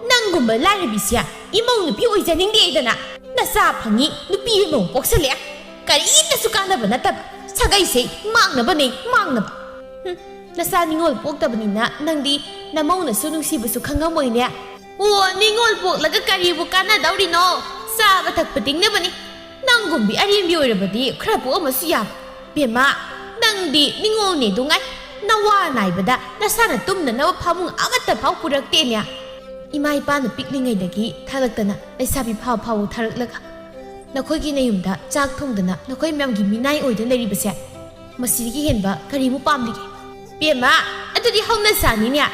ꯅꯪꯒꯨꯝꯕ ꯂꯥꯏꯔꯕꯤꯁꯦ ꯏꯃꯧ ꯅꯨꯄꯤ ꯑꯣꯏꯖꯅꯤꯡꯗꯦꯗꯅ꯫ ꯅꯆꯥ ꯐꯪꯉꯤ, ꯅꯨꯄꯤ ꯑꯃꯃꯨꯛ ꯄꯣꯛꯁꯜꯂꯦ꯫ ꯀꯔꯤꯝꯇꯁꯨ ꯀꯥꯟꯅꯕ ꯅꯠꯇꯕ꯫ ꯁꯥꯒꯩꯁꯦ ꯃꯥꯡꯅꯕꯅꯦ, ꯃꯥꯡꯅꯕ꯫ ꯍꯨꯝ, ꯅꯆꯥ ꯅꯤꯉꯣꯜ ꯄꯣꯛꯇꯕꯅꯤꯅ ꯅꯪꯗꯤ ꯅꯃꯧꯅꯁꯨ ꯅꯨꯡꯁꯤꯕꯁꯨ ꯈꯪꯉꯝꯃꯣꯏꯅꯦ꯫ ꯑꯣ, ꯅꯤꯉꯣꯜ ꯄꯣꯛꯂꯒ ꯀꯔꯤꯕꯨ ꯀꯥꯟꯅꯗꯧꯔꯤꯅꯣ? ꯆꯥꯕ ꯊꯛꯄ ꯇꯤꯡꯅꯕꯅꯤ꯫ ꯅꯪꯒꯨꯝꯕꯤ ꯑꯔꯦꯝꯕꯤ ꯑꯣꯏꯔꯕꯗꯤ ꯈꯔ ꯄꯣꯛꯑꯝꯃꯁꯨ ꯌꯥꯕ꯫ ꯕꯦꯝꯃ, ꯅꯪꯗꯤ ꯅꯤꯉꯣꯜꯅꯦ ꯗꯨꯉꯥꯏ꯫ ꯅꯋꯥ ꯅꯥꯏꯕꯗ ꯅꯁꯥꯅ ꯇꯨꯝꯅꯅꯕ ꯐꯃꯨꯡ ꯑꯃꯠꯇ ꯐꯥꯎ ꯄꯨꯔꯛꯇꯦꯅꯦ꯫ ꯏꯃꯥ ꯏꯄꯥꯅ ꯄꯤꯛꯂꯤꯉꯩꯗꯒꯤ ꯊꯥꯂꯛꯇꯅ ꯂꯩꯁꯥꯕꯤ ꯐꯥꯎ ꯐꯥꯎꯕ ꯊꯥꯔꯛꯂꯒ ꯅꯈꯣꯏꯒꯤ ꯅꯌꯨꯝꯗ ꯆꯥꯛ ꯊꯣꯡꯗꯅ ꯅꯈꯣꯏ ꯃꯌꯥꯝꯒꯤ ꯃꯤꯅꯥꯏ ꯑꯣꯏꯗꯨꯅ ꯂꯩꯔꯤꯕꯁꯦ, ꯃꯁꯤꯗꯒꯤ ꯍꯦꯟꯕ ꯀꯔꯤꯃꯨꯛ ꯄꯥꯝꯂꯤꯒꯦ? ꯕꯦꯝꯃ, ꯑꯗꯨꯗꯤ ꯍꯧꯅ ꯁꯥꯅꯤꯅꯦ꯫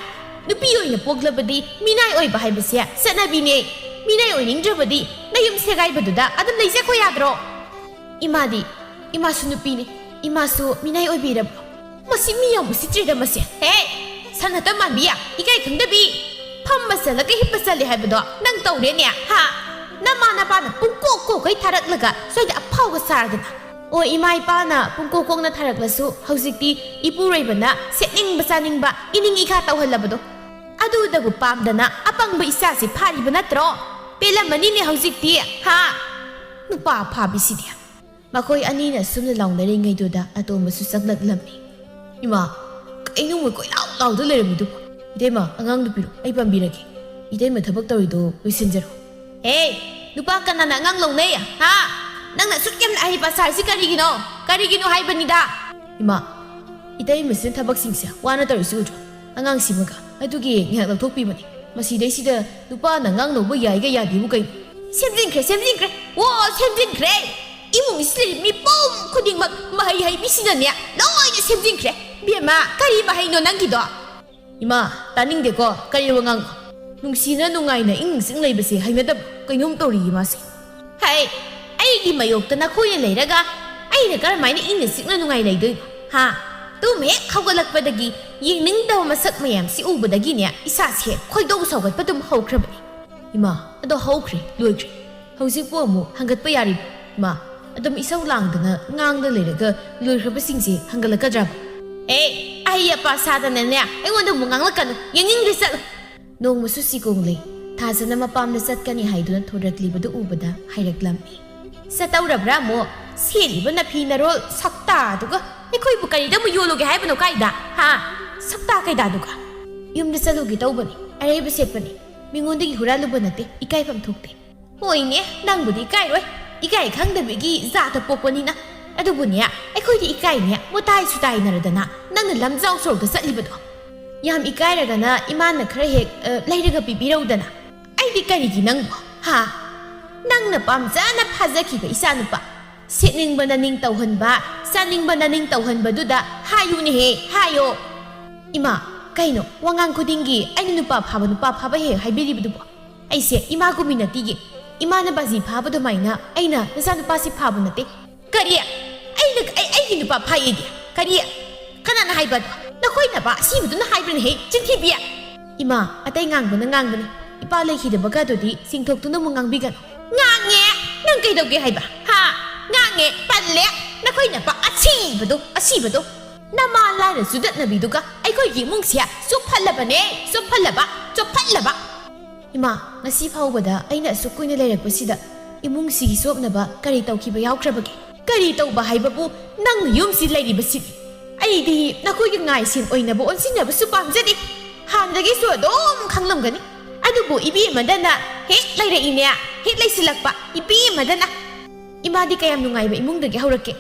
ꯅꯨꯄꯤ ꯑꯣꯏꯅ ꯄꯣꯛꯂꯕꯗꯤ ꯃꯤꯅꯥꯏ ꯑꯣꯏꯕ ꯍꯥꯏꯕꯁꯦ ꯆꯠꯅꯕꯤꯅꯦ꯫ ꯃꯤꯅꯥꯏ ꯑꯣꯏꯅꯤꯡꯗ꯭ꯔꯕꯗꯤ ꯅꯌꯨꯝ ꯁꯦꯒꯥꯏꯕꯗꯨꯗ ꯑꯗꯨꯝ ꯂꯩꯖꯈꯣ ꯌꯥꯗ꯭ꯔꯣ? ꯏꯃꯥꯗꯤ, ꯏꯃꯥꯁꯨ ꯅꯨꯄꯤꯅꯤ, ꯏꯃꯥꯁꯨ ꯃꯤꯅꯥꯏ ꯑꯣꯏꯕꯤꯔꯕ꯭ꯔꯣ? ꯃꯁꯤ ꯃꯤ ꯌꯥꯝ ꯎꯁꯤꯠꯇ꯭ꯔꯦꯗ ꯃꯁꯤ꯫ ꯍꯦ! ꯁꯟ ꯑꯇ ꯃꯥꯟꯕꯤ, ꯏꯀꯥꯏ ꯈꯪꯗꯕꯤ! ꯐꯝꯕ ꯆꯠꯂꯒ ꯍꯤꯞꯄ ꯆꯠꯂꯦ ꯍꯥꯏꯕꯗꯣ ꯅꯪ ꯇꯧꯔꯦꯅꯦ, ꯍꯥ? ꯅꯃꯥ ꯅꯄꯥꯅ ꯄꯨꯡꯀꯣꯛ ꯀꯣꯛꯈꯩ ꯊꯥꯔꯛꯂꯒ ꯁ꯭ꯋꯥꯏꯗ ꯑꯐꯥꯎꯕ ꯁꯥꯔꯗꯅ꯫ ꯑꯣ, ꯏꯃꯥ ꯏꯄꯥꯅ ꯄꯨꯡꯀꯣꯛ ꯀꯣꯛꯅ ꯊꯥꯔꯛꯂꯁꯨ ꯍꯧꯖꯤꯛꯇꯤ ꯏꯄꯨꯔꯣꯏꯕꯅ ꯁꯦꯠꯅꯤꯡꯕ ꯆꯥꯅꯤꯡꯕ, ꯏꯅꯤꯡ ꯏꯈꯥ ꯇꯧꯍꯜꯂꯕꯗꯣ꯫ ꯑꯗꯨꯗꯕꯨ ꯄꯥꯝꯗꯅ ꯑꯄꯪꯕ ꯏꯆꯥꯁꯤ ꯐꯥꯔꯤꯕ ꯅꯠꯇ꯭ꯔꯣ? ꯄꯦꯜꯂꯝꯃꯅꯤꯅꯦ ꯍꯧꯖꯤꯛꯇꯤ, ꯍꯥ? ꯅꯨꯄꯥ ꯑꯐꯥꯕꯤꯁꯤꯗꯤ꯫ ꯃꯈꯣꯏ ꯑꯅꯤꯅ ꯑꯁꯨꯝꯅ ꯂꯥꯎꯅꯔꯤꯉꯩꯗꯨꯗ ꯑꯇꯣꯝꯕꯁꯨ ꯆꯪꯂꯛꯂꯝꯃꯤ꯫ ꯏꯃꯥ, ꯀꯩꯅꯣ ꯃꯣꯏ ꯀꯣꯏꯂꯥꯎ ꯂꯥꯎꯗꯨ ꯂꯩꯔꯝꯃꯤꯗꯨꯕꯨ? ꯏꯇꯩꯃ, ꯑꯉꯥꯡꯗꯨ ꯄꯤꯔꯣ, ꯑꯩ ꯄꯥꯝꯕꯤꯔꯒꯦ꯫ ꯏꯇꯩꯃ ꯊꯕꯛ ꯇꯧꯔꯤꯗꯣ ꯂꯣꯏꯁꯤꯟꯖꯔꯣ꯫ ꯍꯦ, ꯅꯨꯄꯥ ꯀꯅꯥꯅ ꯑꯉꯥꯡ ꯂꯧꯅꯩ? ꯍꯥ? ꯅꯪꯅ ꯑꯁꯨꯛ ꯌꯥꯝꯅ ꯑꯍꯩꯄꯥ ꯁꯥꯔꯤꯁꯤ ꯀꯔꯤꯒꯤꯅꯣ? ꯀꯔꯤꯒꯤꯅꯣ ꯍꯥꯏꯕꯅꯤꯗ? ꯏꯃꯥ, ꯏꯇꯩꯃꯁꯤꯅ ꯊꯕꯛꯁꯤꯡꯁꯦ ꯋꯥꯅ ꯇꯧꯔꯤꯁꯤ ꯎꯗ꯭ꯔꯣ? ꯑꯉꯥꯡꯁꯤꯃꯒ꯫ ꯑꯗꯨꯒꯤ ꯉꯥꯏꯍꯥꯛ ꯂꯧꯊꯣꯛꯄꯤꯕꯅꯤ꯫ ꯃꯁꯤꯗꯩꯁꯤꯗ ꯅꯨꯄꯥꯅ ꯑꯉꯥꯡ ꯂꯧꯕ ꯌꯥꯏꯒ ꯌꯥꯗꯦꯕꯨ ꯀꯩꯅꯣ? ꯁꯦꯝꯖꯤꯟꯈ꯭ꯔꯦ, ꯁꯦꯝꯖꯤꯟꯈ꯭ꯔꯦ꯫ ꯑꯣ, ꯁꯦꯝꯖꯤꯟꯈ꯭ꯔꯦ꯫ ꯏꯃꯨꯡꯁꯤꯗ ꯂꯩꯔꯤꯕ ꯃꯤꯄꯨꯝ ꯈꯨꯗꯤꯡꯃꯛ ꯃꯍꯩ ꯍꯩꯕꯤꯁꯤꯅꯅꯦ ꯂꯣꯏꯅ ꯁꯦꯝꯖꯤꯟꯈ꯭ꯔꯦ꯫ ꯕꯦꯝꯃ, ꯀꯔꯤ ꯃꯍꯩꯅꯣ ꯅꯪꯒꯤꯗꯣ? ꯏꯃꯥ, ꯇꯥꯅꯤꯡꯗꯦꯀꯣ, ꯀꯔꯤ ꯋꯥꯉꯥꯡꯅꯣ? ꯅꯨꯡꯁꯤꯅ ꯅꯨꯡꯉꯥꯏꯅ ꯏꯪꯅ ꯆꯤꯛꯅ ꯂꯩꯕꯁꯦ ꯍꯩꯅꯗꯕ ꯀꯩꯅꯣꯝ ꯇꯧꯔꯤꯌꯦ ꯃꯥꯁꯦ꯫ ꯍꯩ, ꯑꯩꯒꯤ ꯃꯌꯣꯛꯇ ꯅꯈꯣꯏꯅ ꯂꯩꯔꯒ ꯑꯩꯅ ꯀꯔꯝꯍꯥꯏꯅ ꯏꯪꯅ ꯆꯤꯛꯅ ꯅꯨꯡꯉꯥꯏ ꯂꯩꯗꯣꯏꯅꯣ? ꯍꯥ? ꯇꯨꯝ ꯍꯦꯛ ꯍꯧꯒꯠꯂꯛꯄꯗꯒꯤ ꯌꯦꯡꯅꯤꯡꯗꯕ ꯃꯁꯛ ꯃꯌꯥꯝꯁꯤ ꯎꯕꯗꯒꯤꯅꯦ, ꯏꯁꯥꯁꯦ ꯈꯣꯏꯗꯧ ꯁꯥꯎꯒꯠꯄ ꯑꯗꯨꯝ ꯍꯧꯈ꯭ꯔꯕꯅꯤ꯫ ꯏꯃꯥ, ꯑꯗꯣ ꯍꯧꯈ꯭ꯔꯦ, ꯂꯣꯏꯈ꯭ꯔꯦ꯫ ꯍꯧꯖꯤꯛꯄꯨ ꯑꯃꯨꯛ ꯍꯪꯒꯠꯄ ꯌꯥꯔꯤꯕ? ꯏꯃꯥ, ꯑꯗꯨꯝ ꯏꯁꯧ ꯂꯥꯡꯗꯅ ꯉꯥꯡꯗ ꯂꯩꯔꯒ ꯂꯣꯏꯈ꯭ꯔꯕꯁꯤꯡꯁꯦ ꯍꯪꯒꯠꯂꯛꯀꯗ꯭ꯔꯕ? ꯑꯦ, ꯑꯍꯩ ꯑꯄꯥ ꯁꯥꯗꯅꯅꯦ, ꯑꯩꯉꯣꯟꯗ ꯑꯃꯨꯛ ꯉꯥꯡꯂꯛꯀꯅꯨ, ꯌꯦꯡꯅꯤꯡꯗ꯭ꯔꯦ, ꯆꯠꯂꯣ꯫ ꯅꯣꯡꯃꯁꯨ ꯁꯤꯒꯣꯡꯂꯩ ꯊꯥꯖꯅ ꯃꯄꯥꯝꯗ ꯆꯠꯀꯅꯤ ꯍꯥꯏꯗꯨꯅ ꯊꯣꯔꯛꯂꯤꯕꯗꯨ ꯎꯕꯗ ꯍꯥꯏꯔꯛꯂꯝꯃꯤ꯫ ꯆꯠꯇꯧꯔꯕ꯭ꯔꯥ ꯑꯃꯨꯛ? ꯁꯦꯠꯂꯤꯕ ꯅꯐꯤ ꯅꯔꯣꯜ ꯁꯛꯇꯥꯗꯨꯒ ꯑꯩꯈꯣꯏꯕꯨ ꯀꯔꯤꯗ ꯑꯃꯨꯛ ꯌꯣꯜꯂꯨꯒꯦ ꯍꯥꯏꯕꯅꯣ ꯀꯥꯏꯗ? ꯍꯥ? ꯁꯛꯇꯥ ꯀꯩꯗꯥꯗꯨꯒ? ꯌꯨꯝꯗ ꯆꯠꯂꯨꯒꯦ ꯇꯧꯕꯅꯤ, ꯑꯔꯩꯕ ꯁꯦꯠꯄꯅꯤ, ꯃꯤꯉꯣꯟꯗꯒꯤ ꯍꯨꯔꯥꯜꯂꯨꯕ ꯅꯠꯇꯦ, ꯏꯀꯥꯏꯐꯝ ꯊꯣꯛꯇꯦ꯫ ꯍꯣꯏꯅꯦ, ꯅꯪꯕꯨꯗꯤ ꯏꯀꯥꯏꯔꯣꯏ, ꯏꯀꯥꯏ ꯈꯪꯗꯕꯤꯒꯤ ꯖꯥꯠꯇ ꯄꯣꯛꯄꯅꯤꯅ꯫ ꯑꯗꯨꯕꯨꯅꯦ, ꯑꯩꯈꯣꯏꯗꯤ ꯏꯀꯥꯏꯅꯦ, ꯃꯨꯇꯥꯏ ꯁꯨꯇꯥꯏꯅꯔꯗꯅ ꯅꯪꯅ ꯂꯝꯖꯥꯎ ꯁꯣꯔꯣꯛꯇ ꯆꯠꯂꯤꯕꯗꯣ꯫ ꯌꯥꯝ ꯏꯀꯥꯏꯔꯒꯅ ꯏꯃꯥꯅ ꯈꯔ ꯍꯦꯛ, ꯑ, ꯂꯩꯔꯒ ꯄꯤꯕꯤꯔꯧꯗꯅ꯫ ꯑꯩꯗꯤ ꯀꯔꯤꯒꯤ ꯅꯪꯕꯨ? ꯍꯥ? ꯅꯪꯅ ꯄꯥꯝꯖꯅ ꯐꯥꯖꯈꯤꯕ ꯏꯆꯥꯅꯨꯄꯥ, ꯁꯦꯠꯅꯤꯡꯕ ꯅꯅꯤꯡ ꯇꯧꯍꯟꯕ, ꯆꯥꯅꯤꯡꯕ ꯅꯅꯤꯡ ꯇꯧꯍꯟꯕꯗꯨꯗ ꯍꯥꯏꯌꯨꯅꯦꯍꯦ, ꯍꯥꯏꯌꯣ꯫ ꯏꯃꯥ, ꯀꯩꯅꯣ ꯋꯥꯉꯥꯡ ꯈꯨꯗꯤꯡꯒꯤ ꯑꯩꯅ ꯅꯨꯄꯥ ꯐꯥꯕ, ꯅꯨꯄꯥ ꯐꯥꯕ ꯍꯦꯛ ꯍꯥꯏꯕꯤꯔꯤꯕꯗꯨꯕꯣ? ꯑꯩꯁꯦ ꯏꯃꯥꯒꯨꯝꯕꯤ ꯅꯠꯇꯤꯌꯦ꯫ ꯏꯃꯥꯅ ꯕꯥꯖꯤ ꯐꯥꯕ ꯑꯗꯨꯃꯥꯏꯅ ꯑꯩꯅ ꯅꯆꯥꯅꯨꯄꯥꯁꯤ ꯐꯥꯕ ꯅꯠꯇꯦ꯫ ꯀꯔꯤ? ꯑꯩꯅ, ꯑꯩ, ꯑꯩꯒꯤ ꯅꯨꯄꯥ ꯐꯥꯏꯌꯦꯗꯤ? ꯀꯔꯤ? ꯀꯅꯥꯅ ꯍꯥꯏꯕ ꯑꯗꯣ? ꯅꯈꯣꯏ ꯅꯄꯥ ꯑꯁꯤꯕꯗꯨꯅ ꯍꯥꯏꯕ꯭ꯔꯅꯦꯍꯦ, ꯆꯤꯟꯊꯤꯕꯤ? ꯏꯃꯥ, ꯑꯇꯩ ꯉꯥꯡꯕꯅ ꯉꯥꯡꯕꯅꯤ꯫ ꯏꯄꯥ ꯂꯩꯈꯤꯗꯕꯒꯗꯨꯗꯤ ꯆꯤꯡꯊꯣꯛꯇꯨꯅ ꯑꯃꯨꯛ ꯉꯥꯡꯕꯤꯒꯅꯨ꯫ ꯉꯥꯡꯉꯦ? ꯅꯪ ꯀꯩꯗꯧꯒꯦ ꯍꯥꯏꯕ? ꯍꯥ? ꯉꯥꯡꯉꯦ? ꯄꯜꯂꯦ? ꯅꯈꯣꯏ ꯅꯄꯥ ꯑꯁꯤꯕꯗꯣ, ꯑꯁꯤꯕꯗꯣ꯫ ꯅꯃꯥ ꯂꯥꯏꯔ ꯆꯨꯗꯠꯅꯕꯤꯗꯨꯒ ꯑꯩꯈꯣꯏꯒꯤ ꯏꯃꯨꯡꯁꯦ ꯆꯣꯞꯐꯜꯂꯕꯅꯦ, ꯆꯣꯞꯐꯜꯂꯕ, ꯆꯣꯞꯐꯜꯂꯕ꯫ ꯏꯃꯥ, ꯉꯁꯤ ꯐꯥꯎꯕꯗ ꯑꯩꯅ ꯑꯁꯨꯛ ꯀꯨꯏꯅ ꯂꯩꯔꯛꯄꯁꯤꯗ ꯏꯃꯨꯡꯁꯤꯒꯤ ꯆꯣꯞꯅꯕ ꯀꯔꯤ ꯇꯧꯈꯤꯕ ꯌꯥꯎꯈ꯭ꯔꯕꯒꯦ? ꯀꯔꯤ ꯇꯧꯕ ꯍꯥꯏꯕꯕꯨ ꯅꯪꯅ ꯌꯨꯝꯁꯤ ꯂꯩꯔꯤꯕꯁꯤꯅꯤ꯫ ꯑꯩꯗꯤ ꯅꯈꯣꯏꯒꯤ ꯉꯥꯏꯁꯦꯟ ꯑꯣꯏꯅꯕ ꯑꯣꯟꯁꯤꯟꯅꯕꯁꯨ ꯄꯥꯝꯖꯗꯦ꯫ ꯍꯥꯟꯅꯗꯒꯤꯁꯨ ꯑꯗꯨꯝ ꯈꯪꯂꯝꯒꯅꯤ꯫ ꯑꯗꯨꯕꯨ ꯏꯕꯦꯝꯃꯗꯅ ꯍꯦꯛ ꯂꯩꯔꯛꯏꯅꯦ, ꯍꯦꯛ ꯂꯩꯁꯤꯜꯂꯛꯄ ꯏꯕꯦꯝꯃꯗꯅ꯫ ꯏꯃꯥꯗꯤ ꯀꯌꯥꯝ ꯅꯨꯡꯉꯥꯏꯕ ꯏꯃꯨꯡꯗꯒꯤ ꯍꯧꯔꯛꯀꯦ?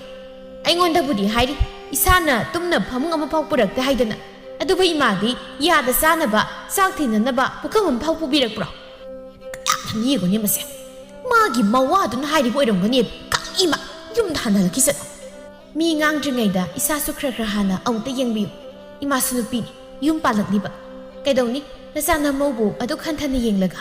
ꯑꯩꯉꯣꯟꯗꯕꯨꯗꯤ ꯍꯥꯏꯔꯤ, ꯏꯁꯥꯅ ꯇꯨꯝꯅ ꯐꯃꯨꯡ ꯑꯃꯐꯥꯎ ꯄꯨꯔꯛꯇꯦ ꯍꯥꯏꯗꯅ꯫ ꯑꯗꯨꯕꯨ ꯏꯃꯥꯗꯤ ꯌꯥꯗ ꯆꯥꯅꯕ, ꯆꯥꯛ ꯊꯤꯅꯅꯕ ꯄꯨꯈꯝ ꯑꯃꯐꯥꯎ ꯄꯨꯕꯤꯔꯛꯄ꯭ꯔꯣ? ꯀꯌꯥꯝ ꯌꯦꯡꯉꯨꯅꯦ ꯃꯁꯦ꯫ ꯃꯥꯒꯤ ꯃꯋꯥꯗꯨꯅ ꯍꯥꯏꯔꯤꯕ ꯑꯣꯏꯔꯝꯒꯅꯤ꯫ ꯀꯛꯏꯃ, ꯌꯨꯝꯗ ꯍꯟꯅ ꯍꯜꯂꯛꯈꯤꯁꯅꯨ꯫ ꯃꯤ ꯉꯥꯡꯗ꯭ꯔꯤꯉꯩꯗ ꯏꯁꯥꯁꯨ ꯈꯔ ꯈꯔ ꯍꯥꯟꯅ ꯑꯃꯨꯛꯇ ꯌꯦꯡꯕꯤꯌꯨ꯫ ꯏꯃꯥꯁꯨ ꯅꯨꯄꯤꯅꯤ, ꯌꯨꯝ ꯄꯥꯜꯂꯛꯂꯤꯕ꯫ ꯀꯩꯗꯧꯅꯤ? ꯅꯆꯥ ꯅꯃꯧꯕꯨ ꯑꯗꯨꯛ ꯍꯟꯊꯅ ꯌꯦꯡꯂꯒ꯫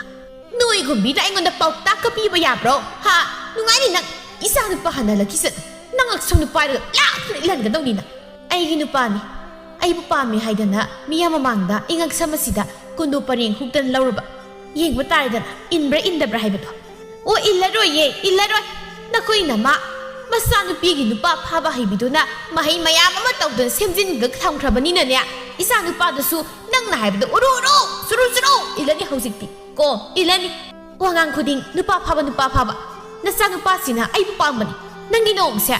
ꯅꯣꯏꯒꯨꯝꯕꯤꯗ ꯑꯩꯉꯣꯟꯗ ꯄꯥꯎꯇꯥꯛꯀ ꯄꯤꯕ ꯌꯥꯕ꯭ꯔꯣ? ꯍꯥ? ꯅꯨꯡꯉꯥꯏꯅꯤ ꯅꯪ꯫ ꯏꯆꯥ ꯅꯨꯄꯥ ꯍꯟꯅ ꯍꯜꯂꯛꯈꯤꯁꯅꯨ꯫ ꯅꯪ ꯑꯁꯨꯝ ꯅꯨꯄꯥꯗꯨꯒ ꯂꯥꯞꯅ ꯏꯜꯍꯟꯒꯗꯧꯅꯤ ꯅꯪ꯫ ꯑꯩꯒꯤ ꯅꯨꯄꯥꯅꯤ꯫ ꯑꯩꯕꯨ ꯄꯥꯝꯃꯤ ꯍꯥꯏꯗꯅ ꯃꯤꯌꯥꯝ ꯃꯃꯥꯡꯗ ꯏꯉꯛꯁꯝ ꯑꯁꯤꯗ ꯀꯨꯟꯗꯣ ꯄꯔꯦꯡ ꯍꯨꯛꯇꯅ ꯂꯧꯔꯕ꯫ ꯌꯦꯡꯕ ꯇꯥꯔꯦꯗꯅ, ꯏꯟꯕ꯭ꯔꯥ ꯏꯟꯗꯕ꯭ꯔꯥ ꯍꯥꯏꯕꯗꯣ꯫ ꯑꯣ, ꯏꯜꯂꯔꯣꯏꯌꯦ, ꯏꯜꯂꯔꯣꯏ꯫ ꯅꯈꯣꯏ ꯅꯃꯥ ꯃꯆꯥꯅꯨꯄꯤꯒꯤ ꯅꯨꯄꯥ ꯐꯥꯕ ꯍꯩꯕꯤꯗꯨꯅ ꯃꯍꯩ ꯃꯌꯥꯝ ꯑꯃ ꯇꯧꯗꯅ ꯁꯦꯝꯖꯤꯟꯒ ꯊꯝꯈ꯭ꯔꯕꯅꯤꯅꯅꯦ, ꯏꯆꯥ ꯅꯨꯄꯥꯗꯨꯁꯨ ꯅꯪꯅ ꯍꯥꯏꯕꯗ ꯎꯔꯨ ꯎꯔꯨ, ꯆꯨꯔꯨ ꯆꯨꯔꯨ ꯏꯜꯂꯅꯤ ꯍꯧꯖꯤꯛꯇꯤ꯫ ꯀꯣ, ꯏꯜꯂꯅꯤ꯫ ꯋꯥꯉꯥꯡ ꯈꯨꯗꯤꯡ ꯅꯨꯄꯥ ꯐꯥꯕ, ꯅꯨꯄꯥ ꯐꯥꯕ꯫ ꯅꯆꯥꯅꯨꯄꯥꯁꯤꯅ ꯑꯩꯕꯨ ꯄꯥꯝꯕꯅꯤ꯫ ꯅꯪꯒꯤ ꯅꯣꯡꯁꯦ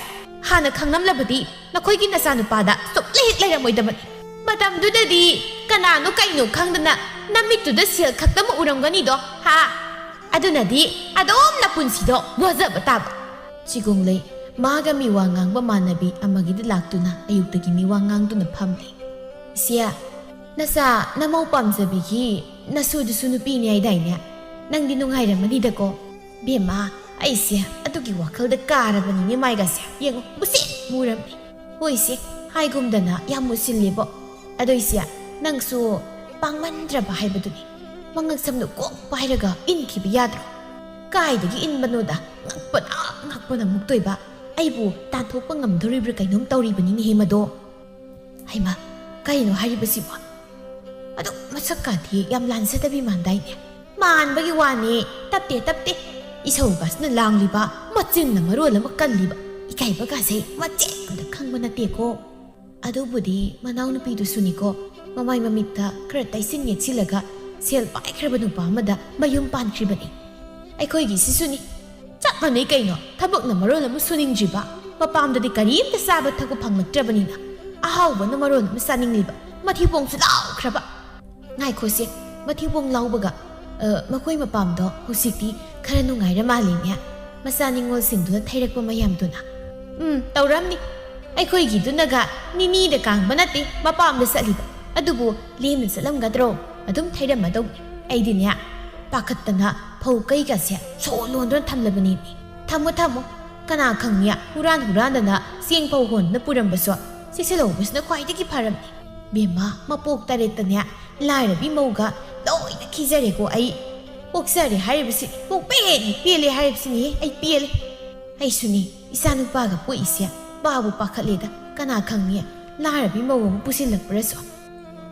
ꯍꯥꯟꯅ ꯈꯪꯂꯝꯂꯕꯗꯤ ꯅꯈꯣꯏꯒꯤ ꯅꯆꯥꯅꯨꯄꯥꯗ ꯁꯨꯛꯂꯩ ꯍꯦꯛ ꯂꯩꯔꯝꯃꯣꯏꯗꯕꯅꯤ꯫ ꯃꯇꯝꯗꯨꯗꯗꯤ ꯀꯅꯥꯅꯣ ꯀꯩꯅꯣ ꯈꯪꯗꯅ ꯅꯃꯤꯠꯇꯨꯗ ꯁꯦꯜ ꯈꯛꯇꯃꯛ ꯎꯔꯝꯒꯅꯤꯗꯣ, ꯍꯥ? ꯑꯗꯨꯅꯗꯤ ꯑꯗꯨꯝ ꯅꯄꯨꯟꯁꯤꯗꯣ ꯋꯥꯖꯕ ꯇꯥꯕ꯫ ꯆꯤꯒꯣꯡꯂꯩ ꯃꯥꯒ ꯃꯤꯋꯥ ꯉꯥꯡꯕ ꯃꯥꯟꯅꯕꯤ ꯑꯃꯒꯤꯗ ꯂꯥꯛꯇꯨꯅ ꯑꯌꯨꯛꯇꯒꯤ ꯃꯤꯋꯥ ꯉꯥꯡꯗꯨꯅ ꯐꯝꯂꯤ꯫ "ꯏꯆꯦ, ꯅꯆꯥ ꯅꯃꯧ ꯄꯥꯝꯖꯕꯤꯒꯤ ꯅꯁꯨꯗꯨꯁꯨ ꯅꯨꯄꯤꯅꯤ ꯍꯥꯏꯗꯥꯏꯅꯦ? ꯅꯪꯗꯤ ꯅꯨꯡꯉꯥꯏꯔꯝꯃꯅꯤꯗꯀꯣ?" "ꯕꯦꯝꯃ, ꯑꯩꯁꯦ ꯑꯗꯨꯒꯤ ꯋꯥꯈꯜꯗ ꯀꯥꯔꯕꯅꯤꯅꯦ, ꯃꯥꯏꯒꯁꯦ ꯌꯦꯡꯉꯨ, ꯃꯨꯁꯤꯟ ꯃꯨꯔꯝꯅꯤ꯫ ꯍꯣꯏꯁꯦ, ꯍꯥꯏꯒꯨꯝꯗꯅ ꯌꯥꯝ ꯃꯨꯁꯤꯜꯂꯦꯕꯣ꯫ ꯑꯗꯣ ꯏꯆꯦ, ꯅꯪꯁꯨ ꯄꯥꯡꯃꯟꯗ꯭ꯔꯕ ꯍꯥꯏꯕꯗꯨꯅꯤ꯫ ꯃꯉꯛ ꯁꯝꯗꯨ ꯀꯣꯛ ꯄꯥꯏꯔꯒ ꯏꯟꯈꯤꯕ ꯌꯥꯗ꯭ꯔꯣ? ꯀꯥꯏꯗꯒꯤ ꯏꯟꯕꯅꯣꯗ, ꯉꯛꯄꯅ ꯉꯛꯄꯅ ꯃꯨꯛꯇꯣꯏꯕ꯫ ꯑꯩꯕꯨ ꯇꯥꯟꯊꯣꯛꯄ ꯉꯝꯗꯣꯔꯤꯕ꯭ꯔꯥ ꯀꯩꯅꯣꯝ ꯇꯧꯔꯤꯕꯅꯤꯅꯦꯍꯦ ꯃꯗꯣ꯫" "ꯍꯩꯃꯥ, ꯀꯩꯅꯣ ꯍꯥꯏꯔꯤꯕꯁꯤꯕꯣ? ꯑꯗꯨꯛ ꯃꯁꯛ ꯀꯥꯗꯤ ꯌꯥꯝ ꯂꯥꯟꯖꯗꯕꯤ ꯃꯥꯟꯗꯥꯏꯅꯦ?" "ꯃꯥꯟꯕꯒꯤ ꯋꯥꯅꯤ, ꯇꯞꯇꯦ, ꯇꯞꯇꯦ꯫ ꯏꯁꯧꯒꯁꯤꯅ ꯂꯥꯡꯂꯤꯕ, ꯃꯆꯤꯟꯅ ꯃꯔꯣꯜ ꯑꯃ ꯀꯜꯂꯤꯕ, ꯏꯀꯥꯏꯕꯒꯁꯦ ꯃꯆꯦꯠ ꯑꯃꯇ ꯈꯪꯕ ꯅꯠꯇꯦꯀꯣ꯫ ꯑꯗꯨꯕꯨꯗꯤ ꯃꯅꯥꯎꯅꯨꯄꯤꯗꯨꯁꯨꯅꯤꯀꯣ, ꯃꯃꯥꯏ ꯃꯃꯤꯠꯇ ꯈꯔ ꯇꯩꯁꯤꯟ ꯌꯦꯠꯁꯤꯜꯂꯒ ꯁꯦꯜ ꯄꯥꯏꯈ꯭ꯔꯕ ꯅꯨꯄꯥ ꯑꯃꯗ ꯃꯌꯨꯝ ꯄꯥꯟꯈ꯭ꯔꯤꯕꯅꯤ꯫ ꯑꯩꯈꯣꯏꯒꯤ ꯁꯤꯁꯨꯅꯤ, ꯆꯞ ꯃꯥꯟꯅꯩ ꯀꯩꯅꯣ꯫ ꯊꯕꯛꯅ ꯃꯔꯣꯜ ꯑꯃ ꯁꯨꯅꯤꯡꯗ꯭ꯔꯤꯕ, ꯃꯄꯥꯝꯗꯗꯤ ꯀꯔꯤꯝꯇ ꯆꯥꯕ ꯊꯛꯄ ꯐꯪꯂꯛꯇ꯭ꯔꯕꯅꯤꯅ, ꯑꯍꯥꯎꯕꯅ ꯃꯔꯣꯜ ꯑꯃ ꯆꯥꯅꯤꯡꯂꯤꯕ, ꯃꯊꯤꯕꯣꯡꯁꯨ ꯂꯥꯎꯈ꯭ꯔꯕ꯫ ꯉꯥꯏꯈꯣꯁꯦ, ꯃꯊꯤꯕꯣꯡ ꯂꯥꯎꯕꯒ, ꯑ, ꯃꯈꯣꯏ ꯃꯄꯥꯝꯗꯣ ꯍꯧꯖꯤꯛꯇꯤ ꯈꯔ ꯅꯨꯡꯉꯥꯏꯔ ꯃꯥꯜꯂꯤꯅꯦ, ꯃꯆꯥ ꯅꯤꯉꯣꯜꯁꯤꯡꯗꯨꯅ ꯊꯩꯔꯛꯄ ꯃꯌꯥꯝꯗꯨꯅ꯫ ꯎꯝ, ꯇꯧꯔꯝꯅꯤ꯫ ꯑꯩꯈꯣꯏꯒꯤꯗꯨꯅꯒ ꯅꯤꯅꯤꯗ ꯀꯥꯡꯕ ꯅꯠꯇꯦ, ꯃꯄꯥꯝꯗ ꯆꯠꯂꯤꯕ꯫ ꯑꯗꯨꯕꯨ ꯂꯦꯝꯅ ꯆꯠꯂꯝꯒꯗ꯭ꯔꯣ? ꯑꯗꯨꯝ ꯊꯩꯔꯝꯃꯗꯧꯅꯤ꯫ ꯑꯩꯗꯤꯅꯦ, ꯄꯥꯈꯠꯇꯅ ꯐꯧ ꯀꯩꯒꯁꯦ ꯁꯣ ꯂꯣꯟꯗꯨꯅ ꯊꯝꯂꯕꯅꯤ꯫ ꯊꯝꯃꯨ, ꯊꯝꯃꯨ꯫ ꯀꯅꯥ ꯈꯪꯅꯤ, ꯍꯨꯔꯥꯟ ꯍꯨꯔꯥꯟꯗꯅ ꯆꯦꯡ ꯐꯧ ꯍꯣꯟꯗꯨꯅ ꯄꯨꯔꯝꯕꯁꯨ꯫ ꯆꯦꯛꯁꯤꯜꯍꯧꯕꯁꯤꯅ ꯈ꯭ꯋꯥꯏꯗꯒꯤ ꯐꯔꯝꯅꯤ꯫ ꯕꯦꯝꯃ, ꯃꯄꯣꯛ ꯇꯔꯦꯠꯇꯅꯦ ꯂꯥꯏꯔꯕꯤ ꯃꯧꯒ ꯂꯣꯏꯅ ꯈꯤꯖꯔꯦꯀꯣ ꯑꯩ꯫ ꯄꯣꯛꯆꯔꯦ ꯍꯥꯏꯔꯤꯕꯁꯤ, ꯄꯣꯛꯄ ꯍꯦꯟꯅ ꯄꯦꯜꯂꯦ ꯍꯥꯏꯔꯤꯕꯁꯤꯅꯦꯍꯦ, ꯑꯩ ꯄꯦꯜꯂꯦ꯫ ꯑꯩꯁꯨꯅꯦ, ꯏꯆꯥ ꯅꯨꯄꯥꯒ ꯄꯣꯛꯏꯁꯦ ꯄꯥꯕꯨ ꯄꯥꯈꯠꯂꯦꯗ꯫ ꯀꯅꯥ ꯈꯪꯅꯤ, ꯂꯥꯏꯔꯕꯤ ꯃꯧ ꯑꯃ ꯄꯨꯁꯤꯜꯂꯛꯄ꯭ꯔꯁꯨ꯫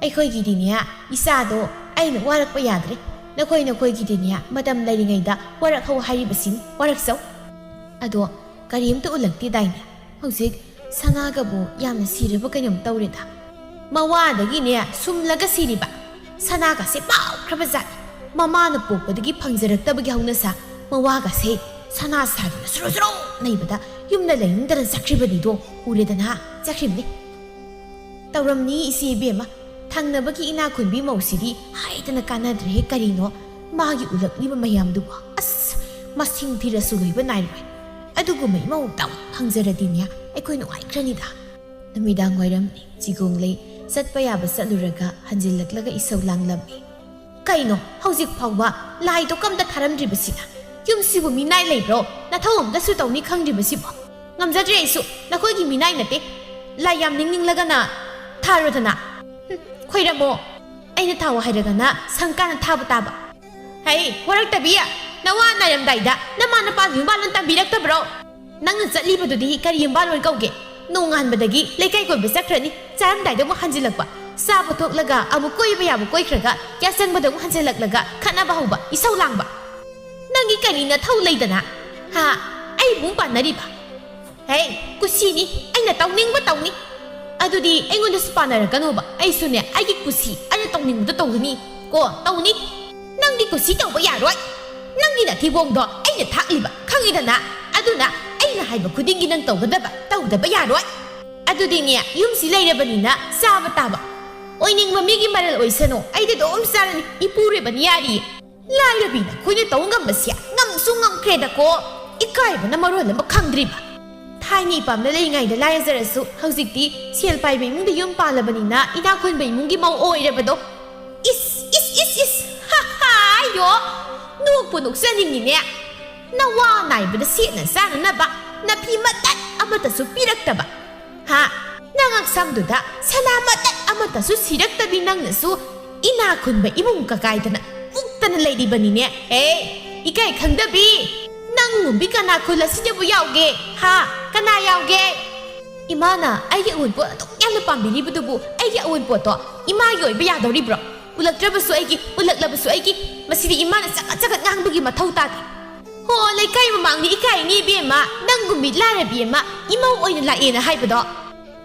ꯑꯩꯈꯣꯏꯒꯤꯗꯤꯅꯦ, ꯏꯆꯥꯗꯣ ꯑꯩꯅ ꯋꯥꯔꯛꯄ ꯌꯥꯗ꯭ꯔꯦ꯫ ꯅꯈꯣꯏ ꯅꯈꯣꯏꯒꯤꯗꯤꯅꯦ, ꯃꯇꯝ ꯂꯩꯔꯤꯉꯩꯗ ꯋꯥꯔꯛꯍꯧ ꯍꯥꯏꯔꯤꯕꯁꯤꯅꯤ, ꯋꯥꯔꯛꯆꯧ꯫ ꯑꯗꯣ ꯀꯔꯤꯝꯇ ꯎꯠꯂꯛꯇꯦꯗꯥꯏꯅꯦ? ꯍꯧꯖꯤꯛ ꯁꯅꯥꯒꯕꯨ ꯌꯥꯝꯅ ꯁꯤꯔꯕ ꯀꯩꯅꯣꯝ ꯇꯧꯔꯦꯗ꯫ ꯃꯋꯥꯗꯒꯤꯅꯦ ꯁꯨꯝꯂꯒ ꯁꯤꯔꯤꯕ꯫ ꯁꯅꯥꯒꯁꯦ ꯄꯥꯎꯈ꯭ꯔꯕ ꯖꯥꯠ꯫ ꯃꯃꯥꯅ ꯄꯣꯛꯄꯗꯒꯤ ꯐꯪꯖꯔꯛꯇꯕꯒꯤ ꯍꯧꯅꯁꯥ ꯃꯋꯥꯒꯁꯦ ꯁꯅꯥ ꯁꯥꯗꯨꯅ ꯁꯨꯔꯨ ꯁꯨꯔꯨ ꯅꯩꯕꯗ ꯌꯨꯝꯗ ꯂꯩꯅꯤꯡꯗꯅ ꯆꯠꯈ꯭ꯔꯤꯕꯅꯤꯗꯣ꯫ ꯎꯔꯦꯗꯅ, ꯆꯠꯈ꯭ꯔꯤꯕꯅꯤ꯫ ꯇꯧꯔꯝꯅꯤ ꯏꯆꯦ ꯏꯕꯦꯝꯃ, ꯊꯪꯅꯕꯒꯤ ꯏꯅꯥꯛ ꯈꯨꯟꯕꯤ ꯃꯧꯁꯤꯗꯤ ꯍꯥꯏꯗꯅ ꯀꯥꯟꯅꯗ꯭ꯔꯦꯍꯦ꯫ ꯀꯔꯤꯅꯣ ꯃꯥꯒꯤ ꯎꯂꯛꯂꯤꯕ ꯃꯌꯥꯝꯗꯨꯕꯨ? ꯑꯁ, ꯃꯁꯤꯡ ꯊꯤꯔꯁꯨ ꯂꯣꯏꯕ ꯅꯥꯏꯔꯣꯏ꯫ ꯑꯗꯨꯒꯨꯝꯕ ꯏꯃꯧ ꯑꯃꯇꯪ ꯐꯪꯖꯔꯗꯤꯅꯦ, ꯑꯩꯈꯣꯏ ꯅꯨꯡꯉꯥꯏꯈ꯭ꯔꯅꯤꯗ꯫ ꯅꯨꯃꯤꯗꯥꯡ ꯋꯥꯏꯔꯝꯅꯤ꯫ ꯆꯤꯒꯣꯡꯂꯩ ꯆꯠꯄ ꯌꯥꯕ ꯆꯠꯂꯨꯔꯒ ꯍꯟꯖꯤꯜꯂꯛꯂꯒ ꯏꯁꯧ ꯂꯥꯡꯂꯝꯃꯤ꯫ "ꯀꯩꯅꯣ, ꯍꯧꯖꯤꯛ ꯐꯥꯎꯕ ꯂꯥꯏꯗꯣ ꯀꯝꯇ ꯊꯥꯔꯝꯗ꯭ꯔꯤꯕꯁꯤꯅ? ꯌꯨꯝꯁꯤꯕꯨ ꯃꯤꯅꯥꯏ ꯂꯩꯕ꯭ꯔꯣ? ꯅꯊꯧ ꯑꯝꯇꯁꯨ ꯇꯧꯅꯤ ꯈꯪꯗ꯭ꯔꯤꯕꯁꯤꯕꯣ? ꯉꯝꯖꯗ꯭ꯔꯦ ꯑꯩꯁꯨ, ꯅꯈꯣꯏꯒꯤ ꯃꯤꯅꯥꯏ ꯅꯠꯇꯦ꯫ ꯂꯥꯏ ꯌꯥꯝ ꯅꯤꯡꯅꯤꯡꯂꯒꯅ ꯊꯥꯔꯣꯗꯅ꯫ ꯍꯨꯝ, ꯈꯣꯏꯔꯝꯃꯣ꯫ ꯑꯩꯅ ꯊꯥꯎ ꯍꯥꯏꯔꯒꯅ ꯁꯪꯀꯥꯅ ꯊꯥꯕ ꯇꯥꯕ꯫ ꯍꯩ, ꯋꯥꯔꯛꯇꯕꯤ! ꯅꯋꯥ ꯅꯥꯏꯔꯝꯗꯥꯏꯗ ꯅꯃꯥ ꯅꯄꯥꯅ ꯌꯨꯝꯕꯥꯜꯂꯣꯟ ꯇꯝꯕꯤꯔꯛꯇꯕ꯭ꯔꯣ? ꯅꯪꯅ ꯆꯠꯂꯤꯕꯗꯨꯗꯤ ꯀꯔꯤ ꯌꯨꯝꯕꯥꯜꯂꯣꯟ ꯀꯧꯒꯦ? ꯅꯣꯡꯉꯥꯟꯕꯗꯒꯤ ꯂꯩꯀꯥꯏ ꯀꯣꯏꯕ ꯆꯠꯈ꯭ꯔꯅꯤ, ꯆꯥꯔꯝꯗꯥꯏꯗ ꯑꯃꯨꯛ ꯍꯟꯖꯤꯜꯂꯛꯄ, ꯆꯥꯕ ꯇꯣꯛꯂꯒ ꯑꯃꯨꯛ ꯀꯣꯏꯕ ꯌꯥꯕ ꯀꯣꯏꯈ꯭ꯔꯒ, ꯌꯥꯆꯪꯕꯗ ꯑꯃꯨꯛ ꯍꯟꯖꯤꯜꯂꯛꯂꯒ ꯈꯠꯅꯕ ꯍꯧꯕ, ꯏꯁꯧ ꯂꯥꯡꯕ꯫ ꯅꯪꯒꯤ ꯀꯔꯤ ꯅꯊꯧ ꯂꯩꯗꯅ? ꯍꯥ? ꯑꯩꯕꯨ ꯑꯃꯨꯛ ꯄꯥꯟꯅꯔꯤꯕ? ꯍꯦ, ꯀꯨꯁꯤꯅꯤ, ꯑꯩꯅ ꯇꯧꯅꯤꯡꯕ ꯇꯧꯅꯤ꯫ ꯑꯗꯨꯗꯤ ꯑꯩꯉꯣꯟꯗꯁꯨ ꯄꯥꯟꯅꯔꯛꯀꯅꯣꯕ꯫ ꯑꯩꯁꯨꯅꯦ, ꯑꯩꯒꯤ ꯀꯨꯁꯤ, ꯑꯩꯅ ꯇꯧꯅꯤꯡꯕꯗꯣ ꯇꯧꯒꯅꯤ꯫ ꯀꯣ, ꯇꯧꯅꯤ꯫ ꯅꯪꯗꯤ ꯀꯨꯁꯤ ꯇꯧꯕ ꯌꯥꯔꯣꯏ꯫ ꯅꯪꯒꯤ ꯅꯊꯤꯕꯣꯡꯗꯣ ꯑꯩꯅ ꯊꯥꯛꯂꯤꯕ ꯈꯪꯉꯤꯗꯅ? ꯑꯗꯨꯅ ꯑꯩꯅ ꯍꯥꯏꯕ ꯈꯨꯗꯤꯡꯒꯤ ꯅꯪ ꯇꯧꯒꯗꯕ, ꯇꯧꯗꯕ ꯌꯥꯔꯣꯏ꯫ ꯑꯗꯨꯗꯤꯅꯦ, ꯌꯨꯝꯁꯤ ꯂꯩꯔꯕꯅꯤꯅ ꯆꯥꯕ ꯇꯥꯕ꯫ ꯑꯣꯏꯅꯤꯡꯕ ꯃꯤꯒꯤ ꯃꯔꯜ ꯑꯣꯏꯁꯅꯨ, ꯑꯩꯗꯤ ꯑꯗꯨꯝ ꯆꯥꯔꯅꯤ꯫ ꯏꯄꯨꯔꯣꯏꯕꯅ ꯌꯥꯔꯤꯌꯦ꯫ ꯂꯥꯏꯔꯕꯤꯅ ꯑꯩꯈꯣꯏꯅ ꯇꯧ ꯉꯝꯕꯁꯦ ꯉꯝꯁꯨ ꯉꯝꯈ꯭ꯔꯦꯗꯀꯣ꯫ ꯏꯀꯥꯏꯕꯅ ꯃꯔꯣꯜ ꯑꯃ ꯈꯪꯗ꯭ꯔꯤꯕ꯫ ꯊꯥꯏꯅ ꯏꯄꯥꯝꯗ ꯂꯩꯔꯤꯉꯩꯗ ꯂꯥꯏꯔꯖꯔꯁꯨ, ꯍꯧꯖꯤꯛꯇꯤ ꯁꯦꯜ ꯄꯥꯏꯕ ꯏꯃꯨꯡꯗ ꯌꯨꯝ ꯄꯥꯜꯂꯕꯅꯤꯅ ꯏꯅꯥꯛ ꯈꯨꯟꯕ ꯏꯃꯨꯡꯒꯤ ꯃꯧ ꯑꯣꯏꯔꯕꯗꯣ꯫ ꯏꯁ, ꯏꯁ, ꯏꯁ, ꯏꯁ! ꯍꯥ, ꯍꯥ, ꯑꯌꯣ! ꯅꯣꯛꯄꯨ ꯅꯣꯛꯆꯅꯤꯡꯉꯤꯅꯦ꯫ ꯅꯋꯥ ꯅꯥꯏꯕꯗ ꯁꯦꯠꯅ ꯆꯥꯅꯅꯕ ꯅꯐꯤ ꯃꯇꯠ ꯑꯃꯠꯇꯁꯨ ꯄꯤꯔꯛꯇꯕ꯫ ꯍꯥ? ꯅꯉꯛꯁꯝꯗꯨꯗ ꯁꯅꯥ ꯃꯇꯠ ꯑꯃꯠꯇꯁꯨ ꯁꯤꯔꯛꯇꯕꯤ ꯅꯪꯅꯁꯨ ꯏꯅꯥꯛ ꯈꯨꯟꯕ ꯏꯃꯨꯡ ꯀꯀꯥꯏꯗꯅ ꯃꯨꯛꯇꯅ ꯂꯩꯔꯤꯕꯅꯤꯅꯦ꯫ ꯍꯦ, ꯏꯀꯥꯏ ꯈꯪꯗꯕꯤ! ꯅꯪꯒꯨꯝꯕꯤ ꯀꯅꯥ ꯈꯨꯜ ꯑꯁꯤꯗꯕꯨ ꯌꯥꯎꯒꯦ? ꯍꯥ? ꯀꯅꯥ ꯌꯥꯎꯒꯦ? ꯏꯃꯥꯅ ꯑꯩꯒꯤ ꯑꯋꯨꯟꯄꯣꯠ ꯑꯗꯨꯛ ꯅꯪꯅ ꯄꯥꯝꯕꯤꯔꯤꯕꯗꯨꯕꯨ ꯑꯩꯒꯤ ꯑꯑꯣꯟꯄꯣꯠꯇꯣ ꯏꯃꯥꯒꯤ ꯑꯣꯏꯕ ꯌꯥꯗꯧꯔꯤꯕ꯭ꯔꯣ? ꯎꯠꯂꯛꯇ꯭ꯔꯕꯁꯨ ꯑꯩꯒꯤ, ꯎꯠꯂꯛꯂꯕꯁꯨ ꯑꯩꯒꯤ꯫ ꯃꯁꯤꯗꯤ ꯏꯃꯥꯅ ꯆꯒꯠ ꯆꯒꯠ ꯉꯥꯡꯕꯒꯤ ꯃꯊꯧ ꯇꯥꯗꯦ꯫ ꯍꯣ, ꯂꯩꯀꯥꯏ ꯃꯃꯥꯡꯗ ꯏꯀꯥꯏꯅꯤ ꯏꯕꯦꯝꯃ, ꯅꯪꯒꯨꯝꯕꯤ ꯂꯥꯏꯔꯕꯤ ꯑꯃ ꯏꯃꯧ ꯑꯣꯏꯅ ꯂꯥꯛꯑꯦꯅ ꯍꯥꯏꯕꯗꯣ꯫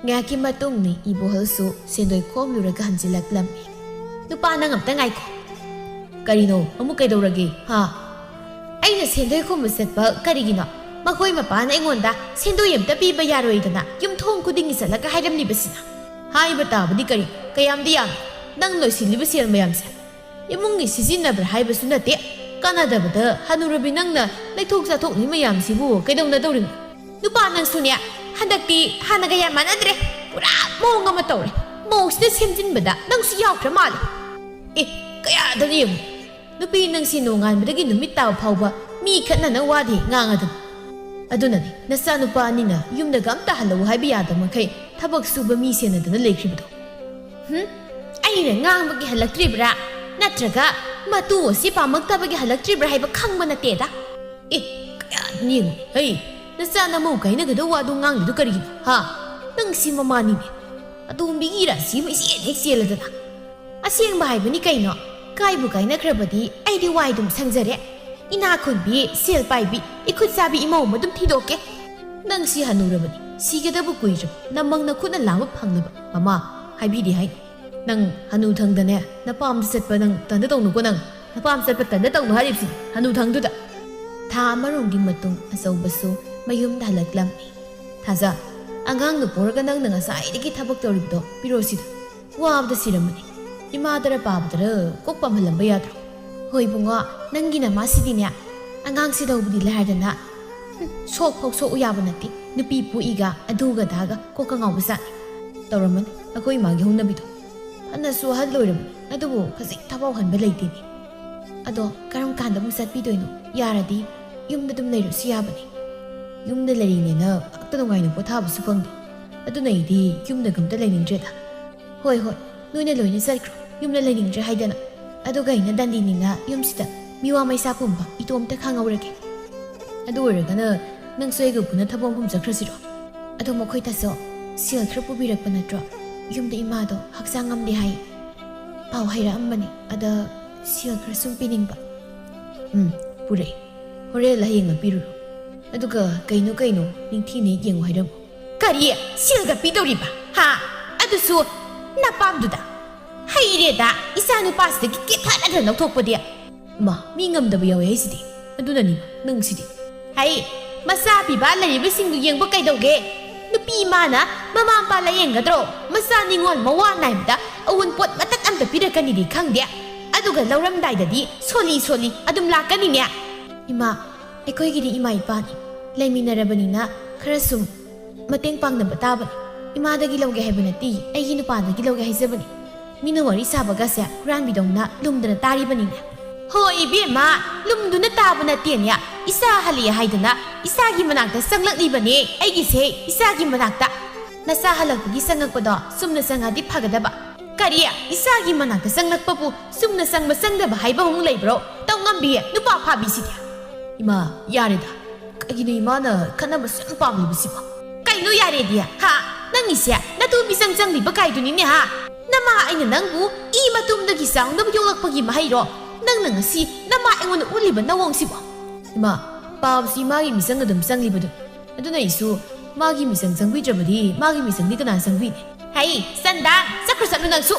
ꯉꯥꯏꯍꯥꯛꯀꯤ ꯃꯇꯨꯡꯅꯤ ꯏꯕꯣꯍꯜꯁꯨ ꯁꯦꯟꯗꯣꯏ ꯈꯣꯝꯂꯨꯔꯒ ꯍꯟꯖꯤꯜꯂꯛꯂꯝꯃꯤ꯫ "ꯅꯨꯄꯥ, ꯅꯪ ꯑꯝꯇ ꯉꯥꯏꯈꯣ"꯫ "ꯀꯔꯤꯅꯣ? ꯑꯃꯨꯛ ꯀꯩꯗꯧꯔꯒꯦ? ꯍꯥ?" "ꯑꯩꯅ ꯁꯦꯟꯗꯣꯏ ꯈꯣꯝꯕ ꯆꯠꯄ ꯀꯔꯤꯒꯤꯅꯣ? ꯃꯈꯣꯏ ꯃꯄꯥꯅ ꯑꯩꯉꯣꯟꯗ ꯁꯦꯟꯗꯣꯏ ꯑꯝꯇ ꯄꯤꯕ ꯌꯥꯔꯣꯏꯗꯅ ꯌꯨꯝꯊꯣꯡ ꯈꯨꯗꯤꯡꯒꯤ ꯆꯠꯂꯒ ꯍꯥꯏꯔꯝꯂꯤꯕꯁꯤꯅ?" "ꯍꯥꯏꯕ ꯇꯥꯕꯗꯤ ꯀꯔꯤ? ꯀꯌꯥꯝꯗꯤ ꯌꯥꯝꯃꯤ꯫ ꯅꯪ ꯂꯣꯏꯁꯤꯜꯂꯤꯕ ꯁꯦꯜ ꯃꯌꯥꯝꯁꯦ ꯏꯃꯨꯡꯒꯤ ꯁꯤꯖꯤꯟꯅꯕ꯭ꯔꯥ ꯍꯥꯏꯕꯁꯨ ꯅꯠꯇꯦ꯫ ꯀꯥꯟꯅꯗꯕꯗ ꯍꯅꯨꯔꯕꯤ ꯅꯪꯅ ꯂꯩꯊꯣꯛ ꯆꯥꯊꯣꯛꯂꯤ ꯃꯌꯥꯝꯁꯤꯕꯨ ꯀꯩꯗꯧꯅꯗꯧꯔꯤꯅꯣ? ꯅꯨꯄꯥ, ꯅꯪꯁꯨꯅꯦ, ꯍꯟꯗꯛꯇꯤ ꯍꯥꯟꯅꯒ ꯌꯥꯝ ꯃꯥꯟꯅꯗ꯭ꯔꯦ꯫ ꯄꯨꯔꯥ ꯃꯑꯣꯡ ꯑꯃ ꯇꯧꯔꯦ꯫ ꯃꯧꯁꯤꯗ ꯁꯦꯝꯖꯤꯟꯕꯗ ꯅꯪꯁꯨ ꯌꯥꯎꯈ꯭ꯔ ꯃꯥꯜꯂꯦ꯫ ꯑꯦ, ꯀꯌꯥꯗꯅ ꯌꯦꯡꯉꯨ꯫ ꯅꯨꯄꯤ, ꯅꯪꯁꯤ ꯅꯣꯡꯉꯥꯟꯕꯗꯒꯤ ꯅꯨꯃꯤꯠ ꯇꯥꯕ ꯐꯥꯎꯕ ꯃꯤ ꯈꯠꯅꯅ ꯋꯥꯗꯤ ꯉꯥꯡꯉꯗꯅ꯫ ꯑꯗꯨꯅꯅꯤ ꯅꯆꯥꯅꯨꯄꯥ ꯑꯅꯤꯅ ꯌꯨꯝꯗꯒ ꯑꯝꯇ ꯍꯜꯂꯛꯎ ꯍꯥꯏꯕ ꯌꯥꯗꯕ ꯃꯈꯩ ꯊꯕꯛ ꯁꯨꯕ ꯃꯤ ꯁꯦꯟꯅꯗꯅ ꯂꯩꯈ꯭ꯔꯤꯕꯗꯣ꯫ ꯍꯨꯝ? ꯑꯩꯅ ꯉꯥꯡꯕꯒꯤ ꯍꯜꯂꯛꯇ꯭ꯔꯤꯕ꯭ꯔꯥ? ꯅꯠꯇ꯭ꯔꯒ ꯃꯇꯨ ꯑꯁꯤ ꯄꯥꯝꯃꯛꯇꯕꯒꯤ ꯍꯜꯂꯛꯇ꯭ꯔꯤꯕ꯭ꯔꯥ ꯍꯥꯏꯕ ꯈꯪꯕ ꯅꯠꯇꯦꯗ꯫ ꯑꯦ, ꯀꯌꯥꯗꯅ ꯌꯦꯡꯉꯨ꯫ ꯍꯩ, ꯅꯆꯥ ꯅꯃꯧ ꯀꯥꯏꯅꯒꯗꯧ ꯋꯥꯗꯣ ꯉꯥꯡꯂꯤꯗꯣ ꯀꯔꯤꯒꯤꯅꯣ? ꯍꯥ? ꯅꯪꯁꯤ ꯃꯃꯥꯅꯤꯅꯦ꯫ ꯑꯇꯣꯝꯕꯤꯒꯤ ꯏꯔꯥꯁꯤ ꯑꯃ ꯏꯆꯦꯜ ꯍꯦꯛ ꯆꯦꯜꯂꯗꯅ꯫ ꯑꯁꯦꯡꯕ ꯍꯥꯏꯕꯅꯤ ꯀꯩꯅꯣ꯫ ꯀꯥꯏꯕꯨ ꯀꯥꯏꯅꯈ꯭ꯔꯕꯗꯤ ꯑꯩꯗꯤ ꯋꯥꯏꯗꯨꯝ ꯁꯪꯖꯔꯦ꯫ ꯏꯅꯥꯛ ꯈꯨꯟꯕꯤ, ꯁꯦꯜ ꯄꯥꯏꯕꯤ, ꯏꯈꯨꯠ ꯆꯥꯕꯤ ꯏꯃꯧ ꯑꯃ ꯑꯗꯨꯝ ꯊꯤꯗꯣꯛꯀꯦ꯫ ꯅꯪꯁꯤ ꯍꯅꯨꯔꯕꯅꯤ, ꯁꯤꯒꯗꯕ ꯀꯨꯏꯗ꯭ꯔꯕ, ꯅꯃꯪ ꯅꯈꯨꯠꯅ ꯂꯥꯝꯕ ꯐꯪꯂꯕ ꯃꯃꯥ ꯍꯥꯏꯕꯤꯗꯦ ꯍꯥꯏꯅꯤ꯫ ꯅꯪ ꯍꯅꯨ ꯊꯪꯗꯅꯦ, ꯅꯄꯥꯝꯗ ꯆꯠꯄ ꯅꯪ ꯇꯟꯗ ꯇꯧꯅꯨꯀꯣ ꯅꯪ꯫ ꯅꯄꯥꯝ ꯆꯠꯄ ꯇꯟꯗ ꯇꯧꯅꯨ ꯍꯥꯏꯔꯤꯕꯁꯤ ꯍꯅꯨ ꯊꯪꯗꯨꯗ꯫ ꯊꯥ ꯑꯃꯔꯣꯝꯒꯤ ꯃꯇꯨꯡ ꯑꯆꯧꯕꯁꯨ ꯃꯌꯨꯝꯗ ꯍꯜꯂꯛꯂꯝꯃꯤ꯫ ꯊꯥꯖ, ꯑꯉꯥꯡꯗꯨ ꯄꯨꯔꯒ ꯅꯪꯅ ꯉꯁꯥꯏꯗꯒꯤ ꯊꯕꯛ ꯇꯧꯔꯤꯕꯗꯣ ꯄꯤꯔꯛꯑꯣ ꯁꯤꯗ꯫ ꯋꯥꯕꯗ ꯁꯤꯔꯝꯃꯅꯤ꯫ ꯏꯃꯥꯗꯔ ꯄꯥꯕꯗꯔ ꯀꯣꯛ ꯄꯥꯝꯍꯜꯂꯝꯕ ꯌꯥꯗ꯭ꯔꯣ? ꯍꯣꯏ ꯏꯕꯨꯡꯉꯣ, ꯅꯪꯒꯤ ꯅꯃꯥꯁꯤꯗꯤꯅꯦ, ꯑꯉꯥꯡ ꯁꯤꯗꯧꯕꯗꯤ ꯂꯥꯏꯔꯗꯅ, ꯍꯨꯝ, ꯁꯣꯛ ꯐꯥꯎ ꯁꯣꯛꯎ ꯌꯥꯕ ꯅꯠꯇꯦ꯫ ꯅꯨꯄꯤ ꯄꯣꯛꯏꯒ ꯑꯗꯨꯒ ꯑꯗꯥꯒ ꯀꯣꯛꯀ ꯉꯥꯎꯕ ꯖꯥꯠꯅꯤ꯫ ꯇꯧꯔꯝꯃꯅꯤ ꯑꯩꯈꯣꯏ ꯏꯃꯥꯒꯤ ꯍꯧꯅꯕꯤꯗꯣ꯫ ꯐꯅꯁꯨ ꯑꯍꯜ ꯑꯣꯏꯔꯕꯅꯤ, ꯑꯗꯨꯕꯨ ꯈꯖꯤꯛ ꯊꯋꯥꯏ ꯍꯟꯕ ꯂꯩꯇꯦꯅꯦ꯫ ꯑꯗꯣ ꯀꯔꯝ ꯀꯥꯟꯗ ꯑꯃꯨꯛ ꯆꯠꯄꯤꯗꯣꯏꯅꯣ? ꯌꯥꯔꯗꯤ ꯌꯨꯝꯗ ꯑꯗꯨꯝ ꯂꯩꯔꯁꯨ ꯌꯥꯕꯅꯤ꯫ ꯌꯨꯝꯗ ꯂꯩꯔꯤꯅꯦꯅ ꯉꯥꯛꯇ ꯅꯨꯡꯉꯥꯏꯅ ꯄꯣꯊꯥꯕꯁꯨ ꯐꯪꯗꯦ꯫ ꯑꯗꯨꯅ ꯑꯩꯗꯤ ꯌꯨꯝꯗꯒ ꯑꯝꯇ ꯂꯩꯅꯤꯡꯗ꯭ꯔꯦꯗ꯫ ꯍꯣꯏ, ꯍꯣꯏ, ꯅꯣꯏꯅ ꯂꯣꯏꯅ ꯆꯠꯈ꯭ꯔꯣ, ꯌꯨꯝꯗ ꯂꯩꯅꯤꯡꯗ꯭ꯔꯦ ꯍꯥꯏꯗꯅ꯫ ꯑꯗꯨꯒ ꯑꯩꯅ ꯗꯟꯗꯤꯅꯤꯅ ꯌꯨꯝꯁꯤꯗ ꯃꯤꯋꯥ ꯃꯩꯁꯥ ꯄꯨꯝꯕ ꯏꯇꯣꯝꯇ ꯈꯥꯡꯍꯧꯔꯒꯦ꯫ ꯑꯗꯨ ꯑꯣꯏꯔꯒꯅ ꯅꯪꯁꯨ ꯑꯩꯒ ꯄꯨꯟꯅ ꯊꯕꯛ ꯃꯐꯝ ꯆꯠꯈ꯭ꯔꯁꯤꯔꯣ? ꯑꯗꯣ ꯃꯈꯣꯏ ꯇꯥꯆꯧ, ꯁꯦꯜ ꯈꯔ ꯄꯨꯕꯤꯔꯛꯄ ꯅꯠꯇ꯭ꯔꯣ? ꯌꯨꯝꯗ ꯏꯃꯥꯗꯣ ꯍꯛꯆꯥꯡ ꯉꯝꯗꯦ ꯍꯥꯏ꯫ ꯄꯥꯎ ꯍꯥꯏꯔꯛꯑꯝꯕꯅꯤ꯫ ꯑꯗ ꯁꯦꯜ ꯈꯔ ꯁꯨꯝ ꯄꯤꯅꯤꯡꯕ꯫ ꯎꯝ, ꯄꯨꯔꯛꯑꯦ꯫ ꯍꯣꯔꯦꯟ ꯍꯌꯦꯡ ꯄꯤꯔꯨꯔꯣ꯫ ꯑꯗꯨꯒ ꯀꯩꯅꯣ ꯀꯩꯅꯣ ꯅꯤꯡꯊꯤꯅ ꯌꯦꯡꯉꯨ ꯍꯥꯏꯔꯝꯃꯨ꯫ ꯀꯔꯤ? ꯁꯦꯜꯒ ꯄꯤꯗꯧꯔꯤꯕ? ꯍꯥ? ꯑꯗꯨꯁꯨ ꯅꯄꯥꯝꯗꯨꯗ? ꯍꯩꯔꯦꯗ, ꯏꯆꯥ ꯅꯨꯄꯥꯁꯤꯗꯒꯤ ꯀꯦꯊꯥꯅꯗ ꯂꯧꯊꯣꯛꯄꯗꯤ꯫ ꯃꯥ, ꯃꯤ ꯉꯝꯗꯕ ꯌꯥꯎꯋꯦ ꯍꯥꯏꯁꯤꯗꯤ꯫ ꯑꯗꯨꯅꯅꯤ ꯅꯪꯁꯤꯗꯤ꯫ ꯍꯩ, ꯃꯆꯥ ꯄꯤꯕ ꯂꯩꯔꯤꯕꯁꯤꯡꯗꯨ ꯌꯦꯡꯕ ꯀꯩꯗꯧꯒꯦ? ꯅꯨꯄꯤ ꯏꯃꯥꯅ ꯃꯃꯥ ꯃꯄꯥ ꯂꯥꯌꯦꯡꯒꯗ꯭ꯔꯣ? ꯃꯆꯥ ꯅꯤꯉꯣꯜ ꯃꯋꯥ ꯅꯥꯏꯕꯗ ꯑꯋꯨꯟꯄꯣꯠ ꯃꯇꯠ ꯑꯝꯇ ꯄꯤꯔꯛꯀꯅꯤꯗꯤ ꯈꯪꯗꯦ꯫ ꯑꯗꯨꯒ ꯂꯧꯔꯝꯗꯥꯏꯗꯗꯤ ꯁꯣꯜꯂꯤ ꯁꯣꯜꯂꯤ ꯑꯗꯨꯝ ꯂꯥꯛꯀꯅꯤꯅꯦ꯫ ꯏꯃꯥ, ꯑꯩꯈꯣꯏꯒꯤꯗꯤ ꯏꯃꯥ ꯏꯄꯥꯅꯤ꯫ ꯂꯩꯃꯤꯟꯅꯔꯕꯅꯤꯅ ꯈꯔ ꯁꯨꯝ ꯃꯇꯦꯡ ꯄꯥꯡꯅꯕ ꯇꯥꯕꯅꯤ꯫ ꯏꯃꯥꯗꯒꯤ ꯂꯧꯒꯦ ꯍꯥꯏꯕ ꯅꯠꯇꯦ, ꯑꯩꯒꯤ ꯅꯨꯄꯥꯗꯒꯤ ꯂꯧꯒꯦ ꯍꯥꯏꯖꯕꯅꯤ꯫ ꯃꯤꯅ ꯋꯥꯔꯤ ꯁꯥꯕꯒꯁꯦ ꯍꯨꯔꯥꯟꯕꯤꯗꯧꯅ ꯂꯨꯝꯗꯅ ꯇꯥꯔꯤꯕꯅꯤꯅꯦ꯫ ꯍꯣꯏ ꯏꯕꯦꯝꯃ, ꯂꯨꯝꯗꯨꯅ ꯇꯥꯕ ꯅꯠꯇꯦꯅꯦ꯫ ꯏꯆꯥ ꯍꯜꯂꯛꯑꯦ ꯍꯥꯏꯗꯅ ꯏꯆꯥꯒꯤ ꯃꯅꯥꯛꯇ ꯆꯪꯂꯛꯂꯤꯕꯅꯦ ꯑꯩꯒꯤꯁꯦ, ꯏꯆꯥꯒꯤ ꯃꯅꯥꯛꯇ꯫ ꯅꯆꯥ ꯍꯜꯂꯛꯄꯒꯤ ꯆꯪꯉꯛꯄꯗꯣ ꯆꯨꯝꯅ ꯆꯪꯉꯗꯤ ꯐꯒꯗꯕ꯫ ꯀꯔꯤ? ꯏꯆꯥꯒꯤ ꯃꯅꯥꯛꯇ ꯆꯪꯂꯛꯄꯕꯨ ꯆꯨꯝꯅ ꯆꯪꯕ ꯆꯪꯗꯕ ꯍꯥꯏꯕ ꯑꯃꯨꯛ ꯂꯩꯕ꯭ꯔꯣ? ꯇꯧꯉꯝꯕꯤ ꯅꯨꯄꯥ ꯐꯥꯕꯤꯁꯤꯗꯤ꯫ ꯏꯃꯥ, ꯌꯥꯔꯦꯗ꯫ ꯀꯩꯒꯤꯅꯣ ꯏꯃꯥꯅ ꯈꯠꯅꯕ ꯁꯨꯝ ꯄꯥꯝꯂꯤꯕꯁꯤꯕꯣ? ꯀꯩꯅꯣ ꯌꯥꯔꯦꯗꯤ, ꯍꯥ? ꯅꯪꯒꯤꯁꯦ ꯅꯇꯨ ꯃꯤꯆꯪ ꯆꯪꯂꯤꯕ ꯀꯥꯏꯗꯨꯅꯤꯅꯦ, ꯍꯥ? ꯅꯃꯥ ꯑꯩꯅ ꯅꯪꯕꯨ ꯏ ꯃꯇꯨꯝꯗꯒꯤ ꯆꯥꯎꯅꯕ ꯌꯣꯛꯂꯛꯄꯒꯤ ꯃꯍꯩꯔꯣ? ꯅꯪꯅ ꯉꯁꯤ ꯅꯃꯥ ꯑꯩꯉꯣꯟꯗ ꯎꯠꯂꯤꯕ ꯅꯑꯣꯡꯁꯤꯕꯣ? ꯏꯃꯥ, ꯄꯥꯕꯁꯤ ꯏꯃꯥꯒꯤ ꯃꯤꯆꯪ ꯑꯗꯨꯝ ꯆꯪꯂꯤꯕꯗꯨ꯫ ꯑꯗꯨꯅ ꯑꯩꯁꯨ ꯃꯥꯒꯤ ꯃꯤꯆꯪ ꯆꯪꯕꯤꯗ꯭ꯔꯕꯗꯤ ꯃꯥꯒꯤ ꯃꯤꯆꯪꯗꯤ ꯀꯅꯥ ꯆꯪꯕꯤꯅꯤ? ꯍꯩ, ꯆꯟꯗꯥ, ꯆꯠꯈ꯭ꯔꯣ, ꯆꯠꯂꯨ ꯅꯪꯁꯨ꯫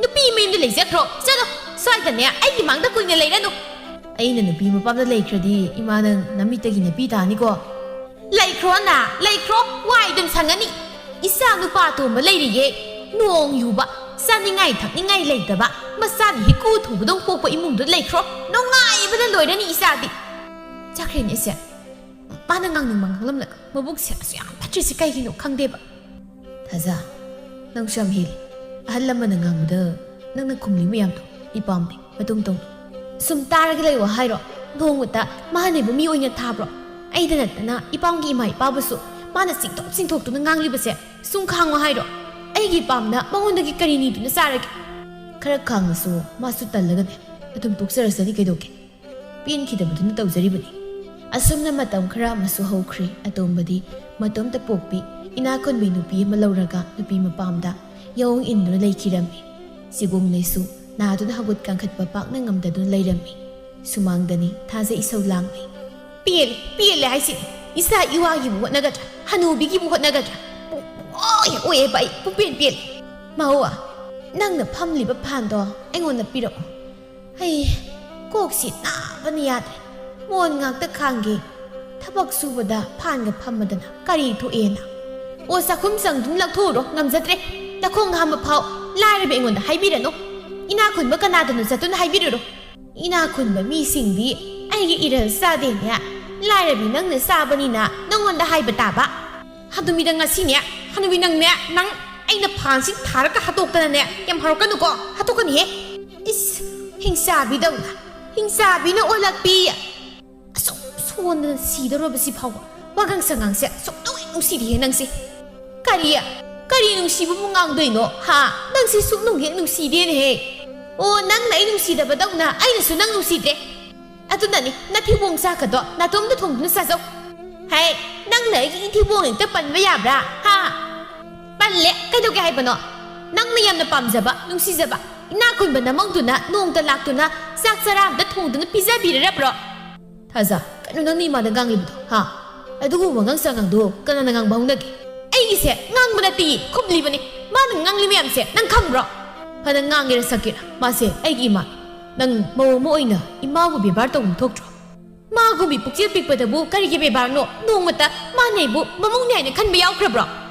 ꯅꯨꯄꯤ ꯃꯌꯨꯝꯗ ꯂꯩꯖꯈ꯭ꯔꯣ, ꯆꯠꯂꯣ꯫ ꯁ꯭ꯋꯥꯏꯗꯅꯦ ꯑꯩꯒꯤ ꯃꯥꯡꯗ ꯀꯨꯏꯅ ꯂꯩꯔꯅꯨ꯫ ꯑꯩꯅ ꯅꯨꯄꯤ ꯃꯄꯥꯝꯗ ꯂꯩꯈ꯭ꯔꯗꯤ ꯏꯃꯥ ꯅꯪ ꯅꯃꯤꯠꯇꯒꯤ ꯅꯄꯤ ꯇꯥꯅꯤꯀꯣ꯫ ꯂꯩꯈ꯭ꯔꯣ ꯅꯥ, ꯂꯩꯈ꯭ꯔꯣ, ꯋꯥꯏ ꯑꯗꯨꯝ ꯁꯪꯉꯅꯤ꯫ ꯏꯆꯥ ꯅꯨꯄꯥ ꯑꯇꯣꯝꯕ ꯂꯩꯔꯤꯌꯦ, ꯅꯣꯡ ꯌꯨꯕ, ꯆꯥꯅꯤꯡꯉꯥꯏ ꯊꯛꯅꯤꯡꯉꯥꯏ ꯂꯩꯇꯕ, ꯃꯆꯥꯅ ꯍꯤꯀꯨ ꯊꯨꯕꯗꯧ ꯄꯣꯛꯄ ꯏꯃꯨꯡꯗ ꯂꯩꯈ꯭ꯔꯣ, ꯅꯨꯡꯉꯥꯏꯕꯅ ꯂꯣꯏꯔꯅꯤ ꯏꯆꯥꯗꯤ꯫ ꯆꯠꯈ꯭ꯔꯦꯅꯦ ꯏꯆꯦ꯫ ꯃꯥꯅ ꯉꯥꯡꯅꯤꯡꯕ ꯉꯥꯡꯂꯝꯂꯒ ꯃꯕꯨꯛꯁꯦ ꯑꯁꯨꯛ ꯌꯥꯝ ꯐꯠꯇ꯭ꯔꯤꯁꯦ ꯀꯩꯒꯤꯅꯣ ꯈꯪꯗꯦꯕ꯫ ꯊꯥꯖ, ꯅꯪꯁꯨ ꯌꯥꯝ ꯍꯦꯜꯂꯤ꯫ ꯑꯍꯜ ꯂꯃꯟꯅ ꯉꯥꯡꯕꯗ ꯅꯪꯅ ꯈꯨꯝꯂꯤ ꯃꯌꯥꯝꯗꯣ ꯑꯩ ꯄꯥꯝꯗꯦ꯫ ꯃꯇꯨꯡ ꯇꯧꯅꯨ꯫ ꯁꯨꯝ ꯇꯥꯔꯒ ꯂꯩꯌꯣ ꯍꯥꯏꯔꯣ? ꯅꯣꯡꯃꯇ ꯃꯥꯅꯦꯕ ꯃꯤ ꯑꯣꯏꯅ ꯊꯥꯕ꯭ꯔꯣ? ꯑꯩꯗ ꯅꯠꯇꯅ ꯏꯄꯥꯝꯒꯤ ꯏꯃꯥ ꯏꯄꯥꯕꯨꯁꯨ ꯃꯥꯅ ꯆꯤꯡꯊꯣꯛ ꯆꯤꯡꯊꯣꯛꯇꯨꯅ ꯉꯥꯡꯂꯤꯕꯁꯦ ꯁꯨꯝ ꯈꯥꯡꯉꯣ ꯍꯥꯏꯔꯣ? ꯑꯩꯒꯤ ꯏꯄꯥꯝꯅ ꯃꯉꯣꯟꯗꯒꯤ ꯀꯔꯤ ꯅꯤꯗꯨꯅ ꯆꯥꯔꯒꯦ? ꯈꯔ ꯈꯥꯡꯉꯁꯨ ꯃꯥꯁꯨ ꯇꯜꯂꯒꯅꯦ ꯑꯗꯨꯝ ꯇꯣꯛꯆꯔꯁꯅꯤ ꯀꯩꯗꯧꯒꯦ? ꯄꯦꯟꯈꯤꯗꯕꯗꯨꯅ ꯇꯧꯖꯔꯤꯕꯅꯤ꯫ ꯑꯁꯨꯝꯅ ꯃꯇꯝ ꯈꯔ ꯑꯃꯁꯨ ꯍꯧꯈ꯭ꯔꯦ꯫ ꯑꯇꯣꯝꯕꯗꯤ ꯃꯇꯣꯝꯇ ꯄꯣꯛꯄꯤ ꯏꯅꯥꯛ ꯈꯨꯟꯕꯤ ꯅꯨꯄꯤ ꯑꯃ ꯂꯧꯔꯒ ꯅꯨꯄꯤ ꯃꯄꯥꯝꯗ ꯌꯥꯑꯣꯡ ꯏꯟꯗꯨꯅ ꯂꯩꯈꯤꯔꯝꯃꯤ꯫ ꯁꯤꯒꯣꯡꯂꯩꯁꯨ ꯅꯥꯗꯨꯅ ꯍꯧꯒꯠ ꯀꯥꯡꯈꯠꯄ ꯄꯥꯛꯅ ꯉꯝꯗꯗꯨꯅ ꯂꯩꯔꯝꯃꯤ꯫ ꯁꯨꯃꯥꯡꯗꯅꯤ ꯊꯥꯖ ꯏꯁꯧ ꯂꯥꯡꯂꯤ꯫ "ꯄꯦꯜꯂꯦ, ꯄꯦꯜꯂꯦ ꯍꯥꯏꯁꯤꯅꯤ꯫ ꯏꯆꯥ ꯏꯋꯥꯒꯤꯕꯨ ꯍꯣꯠꯅꯒꯗ꯭ꯔꯥ, ꯍꯅꯨꯕꯤꯒꯤꯕꯨ ꯍꯣꯠꯅꯒꯗ꯭ꯔꯥ? ꯄꯨꯡꯑꯣꯏ ꯑꯣꯏꯌꯦꯕ ꯑꯩ, ꯄꯨꯡꯄꯦꯟ ꯄꯦꯜꯂꯦ꯫ ꯃꯥꯋꯥ, ꯅꯪꯅ ꯐꯝꯂꯤꯕ ꯐꯥꯟꯗꯣ ꯑꯩꯉꯣꯟꯗ ꯄꯤꯔꯛꯑꯣ꯫ ꯑꯩ ꯀꯣꯛꯁꯤ ꯅꯥꯕꯅ ꯌꯥꯗ꯭ꯔꯦ꯫ ꯃꯣꯟ ꯉꯥꯛꯇ ꯈꯥꯡꯒꯦ꯫ ꯊꯕꯛ ꯁꯨꯕꯗ ꯐꯥꯟꯒ ꯐꯝꯃꯗꯅ ꯀꯔꯤ ꯊꯣꯛꯑꯦꯅ?" "ꯑꯣ, ꯆꯥꯛꯈꯨꯝ ꯆꯪꯗꯨꯅ ꯂꯧꯊꯣꯛꯎꯔꯣ, ꯉꯝꯖꯗ꯭ꯔꯦ꯫ ꯅꯈꯣꯡ ꯍꯥꯝꯕ ꯐꯥꯎ ꯂꯥꯏꯔꯕ ꯑꯩꯉꯣꯟꯗ ꯍꯥꯏꯕꯤꯔꯅꯨ꯫ ꯏꯅꯥꯛ ꯈꯨꯟꯕ ꯀꯅꯥꯗꯅꯣ ꯆꯠꯇꯨꯅ ꯍꯥꯏꯕꯤꯔꯨꯔꯣ꯫ ꯏꯅꯥꯛ ꯈꯨꯟꯕ ꯃꯤꯁꯤꯡꯗꯤ ꯑꯩꯒꯤ ꯏꯔꯜ ꯆꯥꯗꯦꯅꯦ꯫ ꯂꯥꯏꯔꯕꯤ ꯅꯪꯅ ꯆꯥꯕꯅꯤꯅ ꯅꯪꯉꯣꯟꯗ ꯍꯥꯏꯕ ꯇꯥꯕ꯫ ꯍꯅꯨꯕꯤꯗ ꯉꯁꯤꯅꯦ, ꯍꯅꯨꯕꯤ ꯅꯪꯅꯦ, ꯅꯪ ꯑꯩꯅ ꯐꯥꯟꯁꯤ ꯊꯥꯔꯒ ꯍꯥꯠꯇꯣꯛꯇꯅꯅꯦ, ꯌꯥꯝ ꯍꯧꯔꯛꯀꯅꯨꯀꯣ, ꯍꯥꯠꯇꯣꯛꯀꯅꯤꯍꯦ꯫ ꯏꯁ, ꯍꯤꯡꯆꯥꯕꯤꯗꯧꯅ, ꯍꯤꯡꯆꯥꯕꯤꯅ ꯑꯣꯜꯂꯛꯄꯤ꯫ ꯑꯁꯨꯛ ꯁꯣꯟꯗꯅ ꯁꯤꯗꯧꯔꯕꯁꯤ ꯐꯥꯎꯕ ꯋꯥꯉꯥꯡ ꯁꯉꯥꯡꯁꯦ ꯑꯁꯨꯛ ꯅꯨꯡꯉꯥꯏ ꯅꯨꯡꯁꯤꯗꯦꯍꯦ ꯅꯪꯁꯦ꯫ ꯀꯔꯤ? ꯀꯔꯤ ꯅꯨꯡꯁꯤꯕꯕꯨ ꯉꯥꯡꯗꯣꯏꯅꯣ? ꯍꯥ? ꯅꯪꯁꯦ ꯁꯨꯛ ꯅꯨꯡ ꯍꯦꯛ ꯅꯨꯡꯁꯤꯗꯦꯅꯦꯍꯦ꯫ ꯑꯣ, ꯅꯪꯅ ꯑꯩ ꯅꯨꯡꯁꯤꯗꯕꯗꯧꯅ ꯑꯩꯅꯁꯨ ꯅꯪ ꯅꯨꯡꯁꯤꯗ꯭ꯔꯦ꯫ ꯑꯗꯨꯅꯅꯤ ꯅꯊꯤꯕꯣꯡ ꯆꯥꯛꯀꯗꯣ ꯅꯥꯇꯣꯝꯗ ꯊꯣꯡꯗꯨꯅ ꯆꯥꯖꯧ꯫ ꯍꯩ, ꯅꯪꯅ ꯑꯩꯒꯤ ꯏꯊꯤꯕꯣꯡ ꯍꯦꯛꯇ ꯄꯟꯕ ꯌꯥꯕ꯭ꯔꯥ? ꯍꯥ? ꯄꯜꯂꯦ, ꯀꯩꯗꯧꯒꯦ ꯍꯥꯏꯕꯅꯣ? ꯅꯪꯅ ꯌꯥꯝꯅ ꯄꯥꯝꯖꯕ, ꯅꯨꯡꯁꯤꯖꯕ ꯏꯅꯥꯛ ꯈꯨꯟꯕ ꯅꯃꯧꯗꯨꯅ ꯅꯣꯡꯇ ꯂꯥꯛꯇꯨꯅ ꯆꯥꯛ ꯆꯔꯥ ꯑꯝꯇ ꯊꯣꯡꯗꯨꯅ ꯄꯤꯖꯕꯤꯔꯔꯕ꯭ꯔꯣ? ꯊꯥꯖ, ꯀꯩꯅꯣ ꯅꯪꯅ ꯏꯃꯥꯗ ꯉꯥꯡꯂꯤꯕꯗꯣ, ꯍꯥ? ꯑꯗꯨꯒꯨꯝꯕ ꯋꯥꯉꯥꯡ ꯁꯉꯥꯡꯗꯣ ꯀꯅꯥꯅ ꯉꯥꯡꯕ ꯍꯧꯅꯒꯦ? ꯑꯩꯒꯤꯁꯦ ꯉꯥꯡꯕ ꯅꯠꯇꯦ, ꯈꯨꯝꯂꯤꯕꯅꯤ꯫ ꯃꯥꯅ ꯉꯥꯡꯂꯤ ꯃꯌꯥꯝꯁꯦ ꯅꯪ ꯈꯪꯕ꯭ꯔꯣ? ꯐꯅ ꯉꯥꯡꯒꯦꯔꯥ ꯁꯛꯀꯦꯔꯥ, ꯃꯥꯁꯦ ꯑꯩꯒꯤ ꯏꯃꯥ꯫ ꯅꯪ ꯃꯧ ꯑꯃ ꯑꯣꯏꯅ ꯏꯃꯥꯕꯨ ꯕꯦꯕꯥꯔ ꯇꯧꯐꯝ ꯊꯣꯛꯇ꯭ꯔꯣ? ꯃꯥꯒꯨꯝꯕꯤ ꯄꯨꯛꯆꯦꯜ ꯄꯤꯛꯄꯗꯕꯨ ꯀꯔꯤꯒꯤ ꯕꯦꯕꯥꯔꯅꯣ? ꯅꯣꯡꯃꯇ ꯃꯥꯅ ꯑꯩꯕꯨ ꯃꯃꯧꯅꯤ ꯍꯥꯏꯅ ꯈꯟꯕ ꯌꯥꯎꯈ꯭ꯔꯕ꯭ꯔꯣ?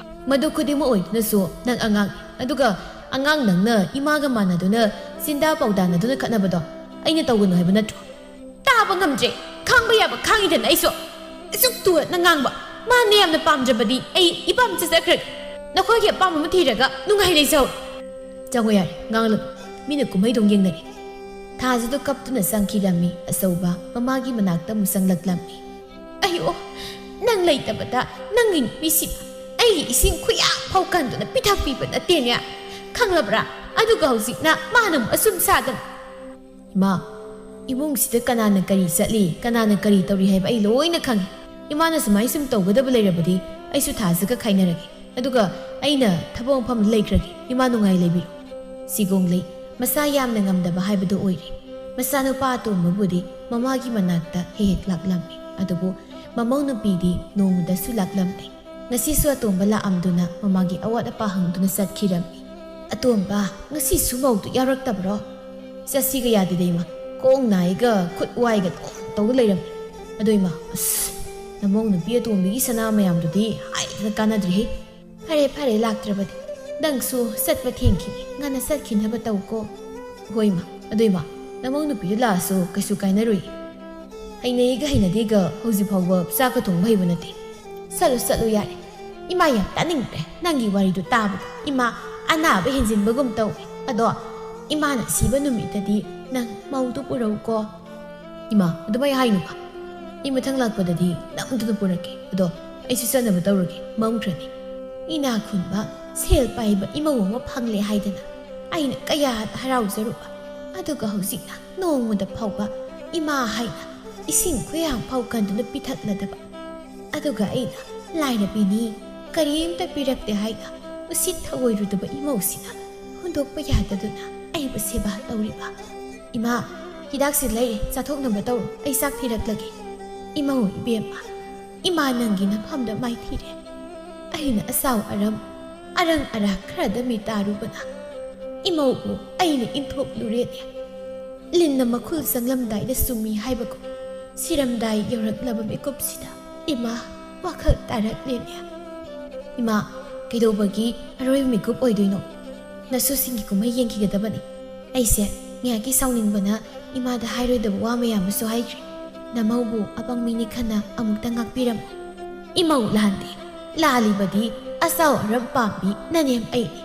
ꯃꯗꯨ ꯈꯨꯗꯤꯡꯃꯛ ꯑꯣꯏꯗꯨꯅꯁꯨ ꯅꯪ ꯑꯉꯥꯡ, ꯑꯗꯨꯒ ꯑꯉꯥꯡ ꯅꯪꯅ ꯏꯃꯥꯒ ꯃꯥꯟꯅꯗꯨꯅ ꯆꯤꯟꯗꯥ ꯄꯥꯎꯗꯥꯅꯗꯨꯅ ꯈꯠꯅꯕꯗꯣ ꯑꯩꯅ ꯇꯧꯒꯅꯨ ꯍꯥꯏꯕ ꯅꯠꯇ꯭ꯔꯣ? ꯇꯥꯕ ꯉꯝꯗ꯭ꯔꯦ꯫ ꯈꯥꯡꯕ ꯌꯥꯕ ꯈꯥꯡꯉꯤꯗꯅ ꯑꯩꯁꯨ꯫ ꯑꯁꯨꯛ ꯇꯨꯔꯠꯅ ꯉꯥꯡꯕ꯫ ꯃꯥꯅ ꯌꯥꯝꯅ ꯄꯥꯝꯖꯕꯗꯤ ꯑꯩ ꯏꯄꯥꯝ ꯆꯠꯆꯈ꯭ꯔꯒꯦ꯫ ꯅꯈꯣꯏꯒꯤ ꯑꯄꯥꯝꯕ ꯑꯃ ꯊꯤꯔꯒ ꯅꯨꯡꯉꯥꯏ ꯂꯩꯖꯍꯧ꯫ ꯆꯪꯉꯣ ꯌꯥꯔꯦ, ꯉꯥꯡꯂꯅꯨ꯫ ꯃꯤꯅ ꯀꯨꯝꯍꯩꯗꯣ ꯌꯦꯡꯅꯔꯤ꯫ ꯊꯥꯖꯗꯣ ꯀꯞꯇꯨꯅ ꯆꯪꯈꯤꯔꯝꯃꯤ꯫ ꯑꯆꯧꯕ ꯃꯃꯥꯒꯤ ꯃꯅꯥꯛꯇ ꯑꯃꯨꯛ ꯆꯪꯂꯛꯂꯝꯃꯤ꯫ "ꯑꯌꯣ, ꯅꯪ ꯂꯩꯇꯕꯗ ꯅꯪꯒꯤ ꯅꯨꯄꯤꯁꯤꯅ ꯑꯩꯒꯤ ꯏꯁꯤꯡ ꯈꯨꯌꯥ ꯐꯥꯎ ꯀꯟꯗꯨꯅ ꯄꯤꯊꯛꯄꯤꯕ ꯅꯠꯇꯦꯅꯦ꯫ ꯈꯪꯂꯕ꯭ꯔꯥ? ꯑꯗꯨꯒ ꯍꯧꯖꯤꯛꯅ ꯃꯥꯅ ꯑꯃꯨꯛ ꯑꯁꯨꯝ ꯁꯥꯗꯅ?" "ꯏꯃꯥ, ꯏꯃꯨꯡꯁꯤꯗ ꯀꯅꯥꯅ ꯀꯔꯤ ꯆꯠꯂꯤ, ꯀꯅꯥꯅ ꯀꯔꯤ ꯇꯧꯔꯤ ꯍꯥꯏꯕ ꯑꯩ ꯂꯣꯏꯅ ꯈꯪꯉꯤ꯫ ꯏꯃꯥꯅ ꯁꯨꯃꯥꯏꯅ ꯁꯨꯝ ꯇꯧꯒꯗꯕ ꯂꯩꯔꯕꯗꯤ ꯑꯩꯁꯨ ꯊꯥꯖꯒ ꯈꯥꯏꯅꯔꯒꯦ, ꯑꯗꯨꯒ ꯑꯩꯅ ꯊꯕꯛ ꯃꯐꯝꯗ ꯂꯩꯈ꯭ꯔꯒꯦ꯫ ꯏꯃꯥ ꯅꯨꯡꯉꯥꯏ ꯂꯩꯕꯤꯔꯣ꯫ ꯁꯤꯒꯣꯡꯂꯩ ꯃꯁꯥ ꯌꯥꯝꯅ ꯉꯝꯗꯕ ꯍꯥꯏꯕꯗꯨ ꯑꯣꯏꯔꯦ꯫ ꯃꯆꯥꯅꯨꯄꯥ ꯑꯇꯣꯝꯕꯕꯨꯗꯤ ꯃꯃꯥꯒꯤ ꯃꯅꯥꯛꯇ ꯍꯦꯛ ꯍꯦꯛ ꯂꯥꯛꯂꯝꯃꯤ, ꯑꯗꯨꯕꯨ ꯃꯃꯧ ꯅꯨꯄꯤꯗꯤ ꯅꯣꯡꯃꯗꯁꯨ ꯂꯥꯛꯂꯝꯗꯦ꯫ ꯉꯁꯤꯁꯨ ꯑꯇꯣꯝꯕ ꯂꯥꯛꯑꯝꯗꯨꯅ ꯃꯃꯥꯒꯤ ꯑꯋꯥꯠ ꯑꯄꯥ ꯍꯪꯗꯨꯅ ꯆꯠꯈꯤꯔꯝꯃꯤ꯫ "ꯑꯇꯣꯝꯕ, ꯉꯁꯤꯁꯨ ꯃꯧꯗꯨ ꯌꯥꯎꯔꯛꯇꯕ꯭ꯔꯣ? ꯆꯠꯁꯤꯒ ꯌꯥꯗꯦꯗ ꯏꯃꯥ, ꯈꯣꯡ ꯅꯥꯏꯒ ꯈꯨꯠ ꯋꯥꯏꯒ ꯑꯗꯨꯝ ꯇꯧ ꯂꯩꯔꯝꯃꯤ꯫ ꯑꯗꯣ ꯏꯃꯥ, ꯑꯁ, ꯅꯃꯧ ꯅꯨꯄꯤ ꯑꯇꯣꯝꯕꯤꯒꯤ ꯁꯅꯥ ꯃꯌꯥꯝꯗꯨꯗꯤ ꯍꯥꯏꯗꯅ ꯀꯥꯟꯅꯗ꯭ꯔꯦꯍꯦ꯫ ꯐꯔꯦ ꯐꯔꯦ, ꯂꯥꯛꯇ꯭ꯔꯕꯗꯤ ꯅꯪꯁꯨ ꯆꯠꯄ ꯊꯦꯡꯈꯤꯅꯤ, ꯉꯟꯅ ꯆꯠꯈꯤꯅꯕ ꯇꯧꯀꯣ꯫ ꯍꯣꯏ ꯏꯃꯥ, ꯑꯗꯣ ꯏꯃꯥ, ꯅꯃꯧ ꯅꯨꯄꯤꯗꯨ ꯂꯥꯛꯑꯁꯨ ꯀꯩꯁꯨ ꯀꯥꯏꯅꯔꯣꯏ꯫ ꯍꯩꯅꯩꯒ ꯍꯩꯅꯗꯦꯒ ꯍꯧꯖꯤꯛ ꯐꯥꯎꯕ ꯆꯥꯛꯀ ꯊꯣꯡꯕ ꯍꯩꯕ ꯅꯠꯇꯦ꯫ ꯆꯠꯂꯨ ꯆꯠꯂꯨ ꯌꯥꯔꯦ꯫ ꯏꯃꯥ ꯌꯥꯝ ꯇꯥꯅꯤꯡꯗ꯭ꯔꯦ ꯅꯪꯒꯤ ꯋꯥꯔꯤꯗꯨ ꯇꯥꯕꯗ꯫ ꯏꯃꯥ ꯑꯅꯥꯕ ꯍꯦꯟꯖꯤꯟꯕꯒꯨꯝ ꯇꯧꯏ꯫ ꯑꯗꯣ ꯏꯃꯥꯅ ꯁꯤꯕ ꯅꯨꯃꯤꯠꯇꯗꯤ ꯅꯪ ꯃꯧꯗꯨ ꯄꯨꯔꯛꯎꯀꯣ꯫ ꯏꯃꯥ, ꯑꯗꯨꯃꯥꯏ ꯍꯥꯏꯅꯨꯕ꯫ ꯑꯩ ꯃꯊꯪ ꯂꯥꯛꯄꯗꯗꯤ ꯅꯝꯗꯨꯅ ꯄꯨꯔꯛꯀꯦ꯫ ꯑꯗꯣ ꯑꯩꯁꯨ ꯆꯠꯅꯕ ꯇꯧꯔꯒꯦ, ꯃꯝꯈ꯭ꯔꯅꯤ꯫ ꯏꯅꯥꯛ ꯈꯨꯟꯕ, ꯁꯦꯜ ꯄꯥꯏꯕ ꯏꯃꯧ ꯑꯃ ꯐꯪꯂꯦ ꯍꯥꯏꯗꯅ ꯑꯩꯅ ꯀꯌꯥꯗ ꯍꯔꯥꯎꯖꯔꯨꯕ꯫ ꯑꯗꯨꯒ ꯍꯧꯖꯤꯛꯅ ꯅꯣꯡꯃꯗ ꯐꯥꯎꯕ ꯏꯃꯥ ꯍꯥꯏꯅ ꯏꯁꯤꯡ ꯈꯨꯌꯥꯝ ꯐꯥꯎ ꯀꯟꯗꯨꯅ ꯄꯤꯊꯛꯅꯗꯕ꯫ ꯑꯗꯨꯒ ꯑꯩꯅ ꯂꯥꯏꯔꯕꯤꯅꯤ, ꯀꯔꯤꯝꯇ ꯄꯤꯔꯛꯇꯦ ꯍꯥꯏꯅ ꯎꯁꯤꯠ ꯊꯑꯣꯏꯔꯨꯗꯕ ꯏꯃꯧꯁꯤꯅ ꯍꯨꯟꯗꯣꯛꯄ ꯌꯥꯗꯗꯨꯅ ꯑꯩꯕꯨ ꯁꯦꯕꯥ ꯇꯧꯔꯤꯕ꯫ ꯏꯃꯥ, ꯍꯤꯗꯥꯛꯁꯤ ꯂꯩꯔꯦ, ꯆꯥꯊꯣꯛꯅꯕ ꯇꯧꯔꯣ, ꯑꯩ ꯆꯥꯛ ꯊꯤꯔꯛꯂꯒꯦ꯫ ꯏꯃꯧ ꯏꯕꯦꯝꯃ, ꯏꯃꯥ ꯅꯪꯒꯤ ꯅꯐꯝꯗ ꯃꯥꯏꯊꯤꯔꯦ꯫ ꯑꯩꯅ ꯑꯆꯥꯎ ꯑꯔꯝ, ꯑꯔꯪ ꯑꯔꯥꯛ ꯈꯔꯗ ꯃꯤ ꯇꯥꯔꯨꯕꯅ ꯏꯃꯧꯕꯨ ꯑꯩꯅ ꯏꯟꯊꯣꯛꯂꯨꯔꯦꯅꯦ꯫ ꯂꯤꯟꯅ ꯃꯈꯨꯜ ꯆꯪꯂꯝꯗꯥꯏꯗ ꯆꯨꯝꯃꯤ ꯍꯥꯏꯕꯒꯨꯝ, ꯁꯤꯔꯝꯗꯥꯏ ꯌꯧꯔꯛꯂꯕ ꯃꯤꯀꯨꯞꯁꯤꯗ ꯏꯃꯥ ꯋꯥꯈꯜ ꯇꯥꯔꯛꯂꯦꯅꯦ꯫ ꯏꯃꯥ, ꯀꯩꯗꯧꯕꯒꯤ ꯑꯔꯣꯏꯕ ꯃꯤꯀꯨꯞ ꯑꯣꯏꯗꯣꯏꯅꯣ? ꯅꯁꯨꯁꯤꯡꯒꯤ ꯀꯨꯝꯍꯩ ꯌꯦꯡꯈꯤꯒꯗꯕꯅꯤ꯫ ꯑꯩꯁꯦ ꯉꯥꯏꯍꯥꯛꯀꯤ ꯁꯥꯎꯅꯤꯡꯕꯅ ꯏꯃꯥꯗ ꯍꯥꯏꯔꯣꯏꯗꯕ ꯋꯥ ꯃꯌꯥꯝ ꯑꯃꯁꯨ ꯍꯥꯏꯈ꯭ꯔꯦ꯫ ꯅꯃꯧꯕꯨ ꯑꯄꯪ ꯃꯤꯅꯤ ꯈꯟꯅ ꯑꯃꯨꯛꯇ ꯉꯥꯛꯄꯤꯔꯝꯃꯨ꯫ ꯏꯃꯧ ꯂꯥꯟꯗꯦ꯫ ꯂꯥꯜꯂꯤꯕꯗꯤ ꯑꯆꯥꯎ ꯑꯔꯝ ꯄꯥꯝꯕꯤ ꯅꯅꯦꯝ ꯑꯩꯅꯤ꯫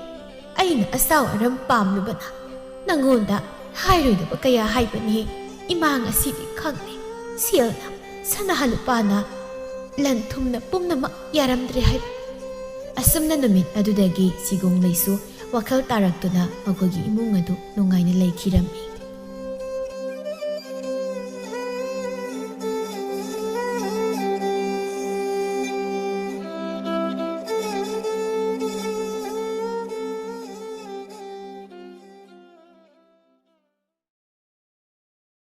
ꯑꯩꯅ ꯑꯆꯥꯎ ꯑꯔꯝ ꯄꯥꯝꯂꯨꯕꯅ ꯅꯪꯉꯣꯟꯗ ꯍꯥꯏꯔꯣꯏꯗꯕ ꯀꯌꯥ ꯍꯥꯏꯕꯅꯤ꯫ ꯏꯃꯥ ꯉꯁꯤꯗꯤ ꯈꯪꯂꯦ꯫ ꯁꯦꯜꯅ, ꯁꯅꯥ ꯂꯨꯄꯥꯅ, ꯂꯟ ꯊꯨꯝꯅ ꯄꯨꯝꯅꯃꯛ ꯌꯥꯔꯝꯗ꯭ꯔꯦ ꯍꯥꯏꯕ꯫ ꯑꯁꯨꯝꯅ ꯅꯨꯃꯤꯠ ꯑꯗꯨꯗꯒꯤ ꯁꯤꯒꯣꯡꯂꯩꯁꯨ ꯋꯥꯈꯜ ꯇꯥꯔꯛꯇꯨꯅ ꯃꯈꯣꯏꯒꯤ ꯏꯃꯨꯡ ꯑꯗꯨ ꯅꯨꯡꯉꯥꯏꯅ ꯂꯩꯈꯤꯔꯝꯃꯤ꯫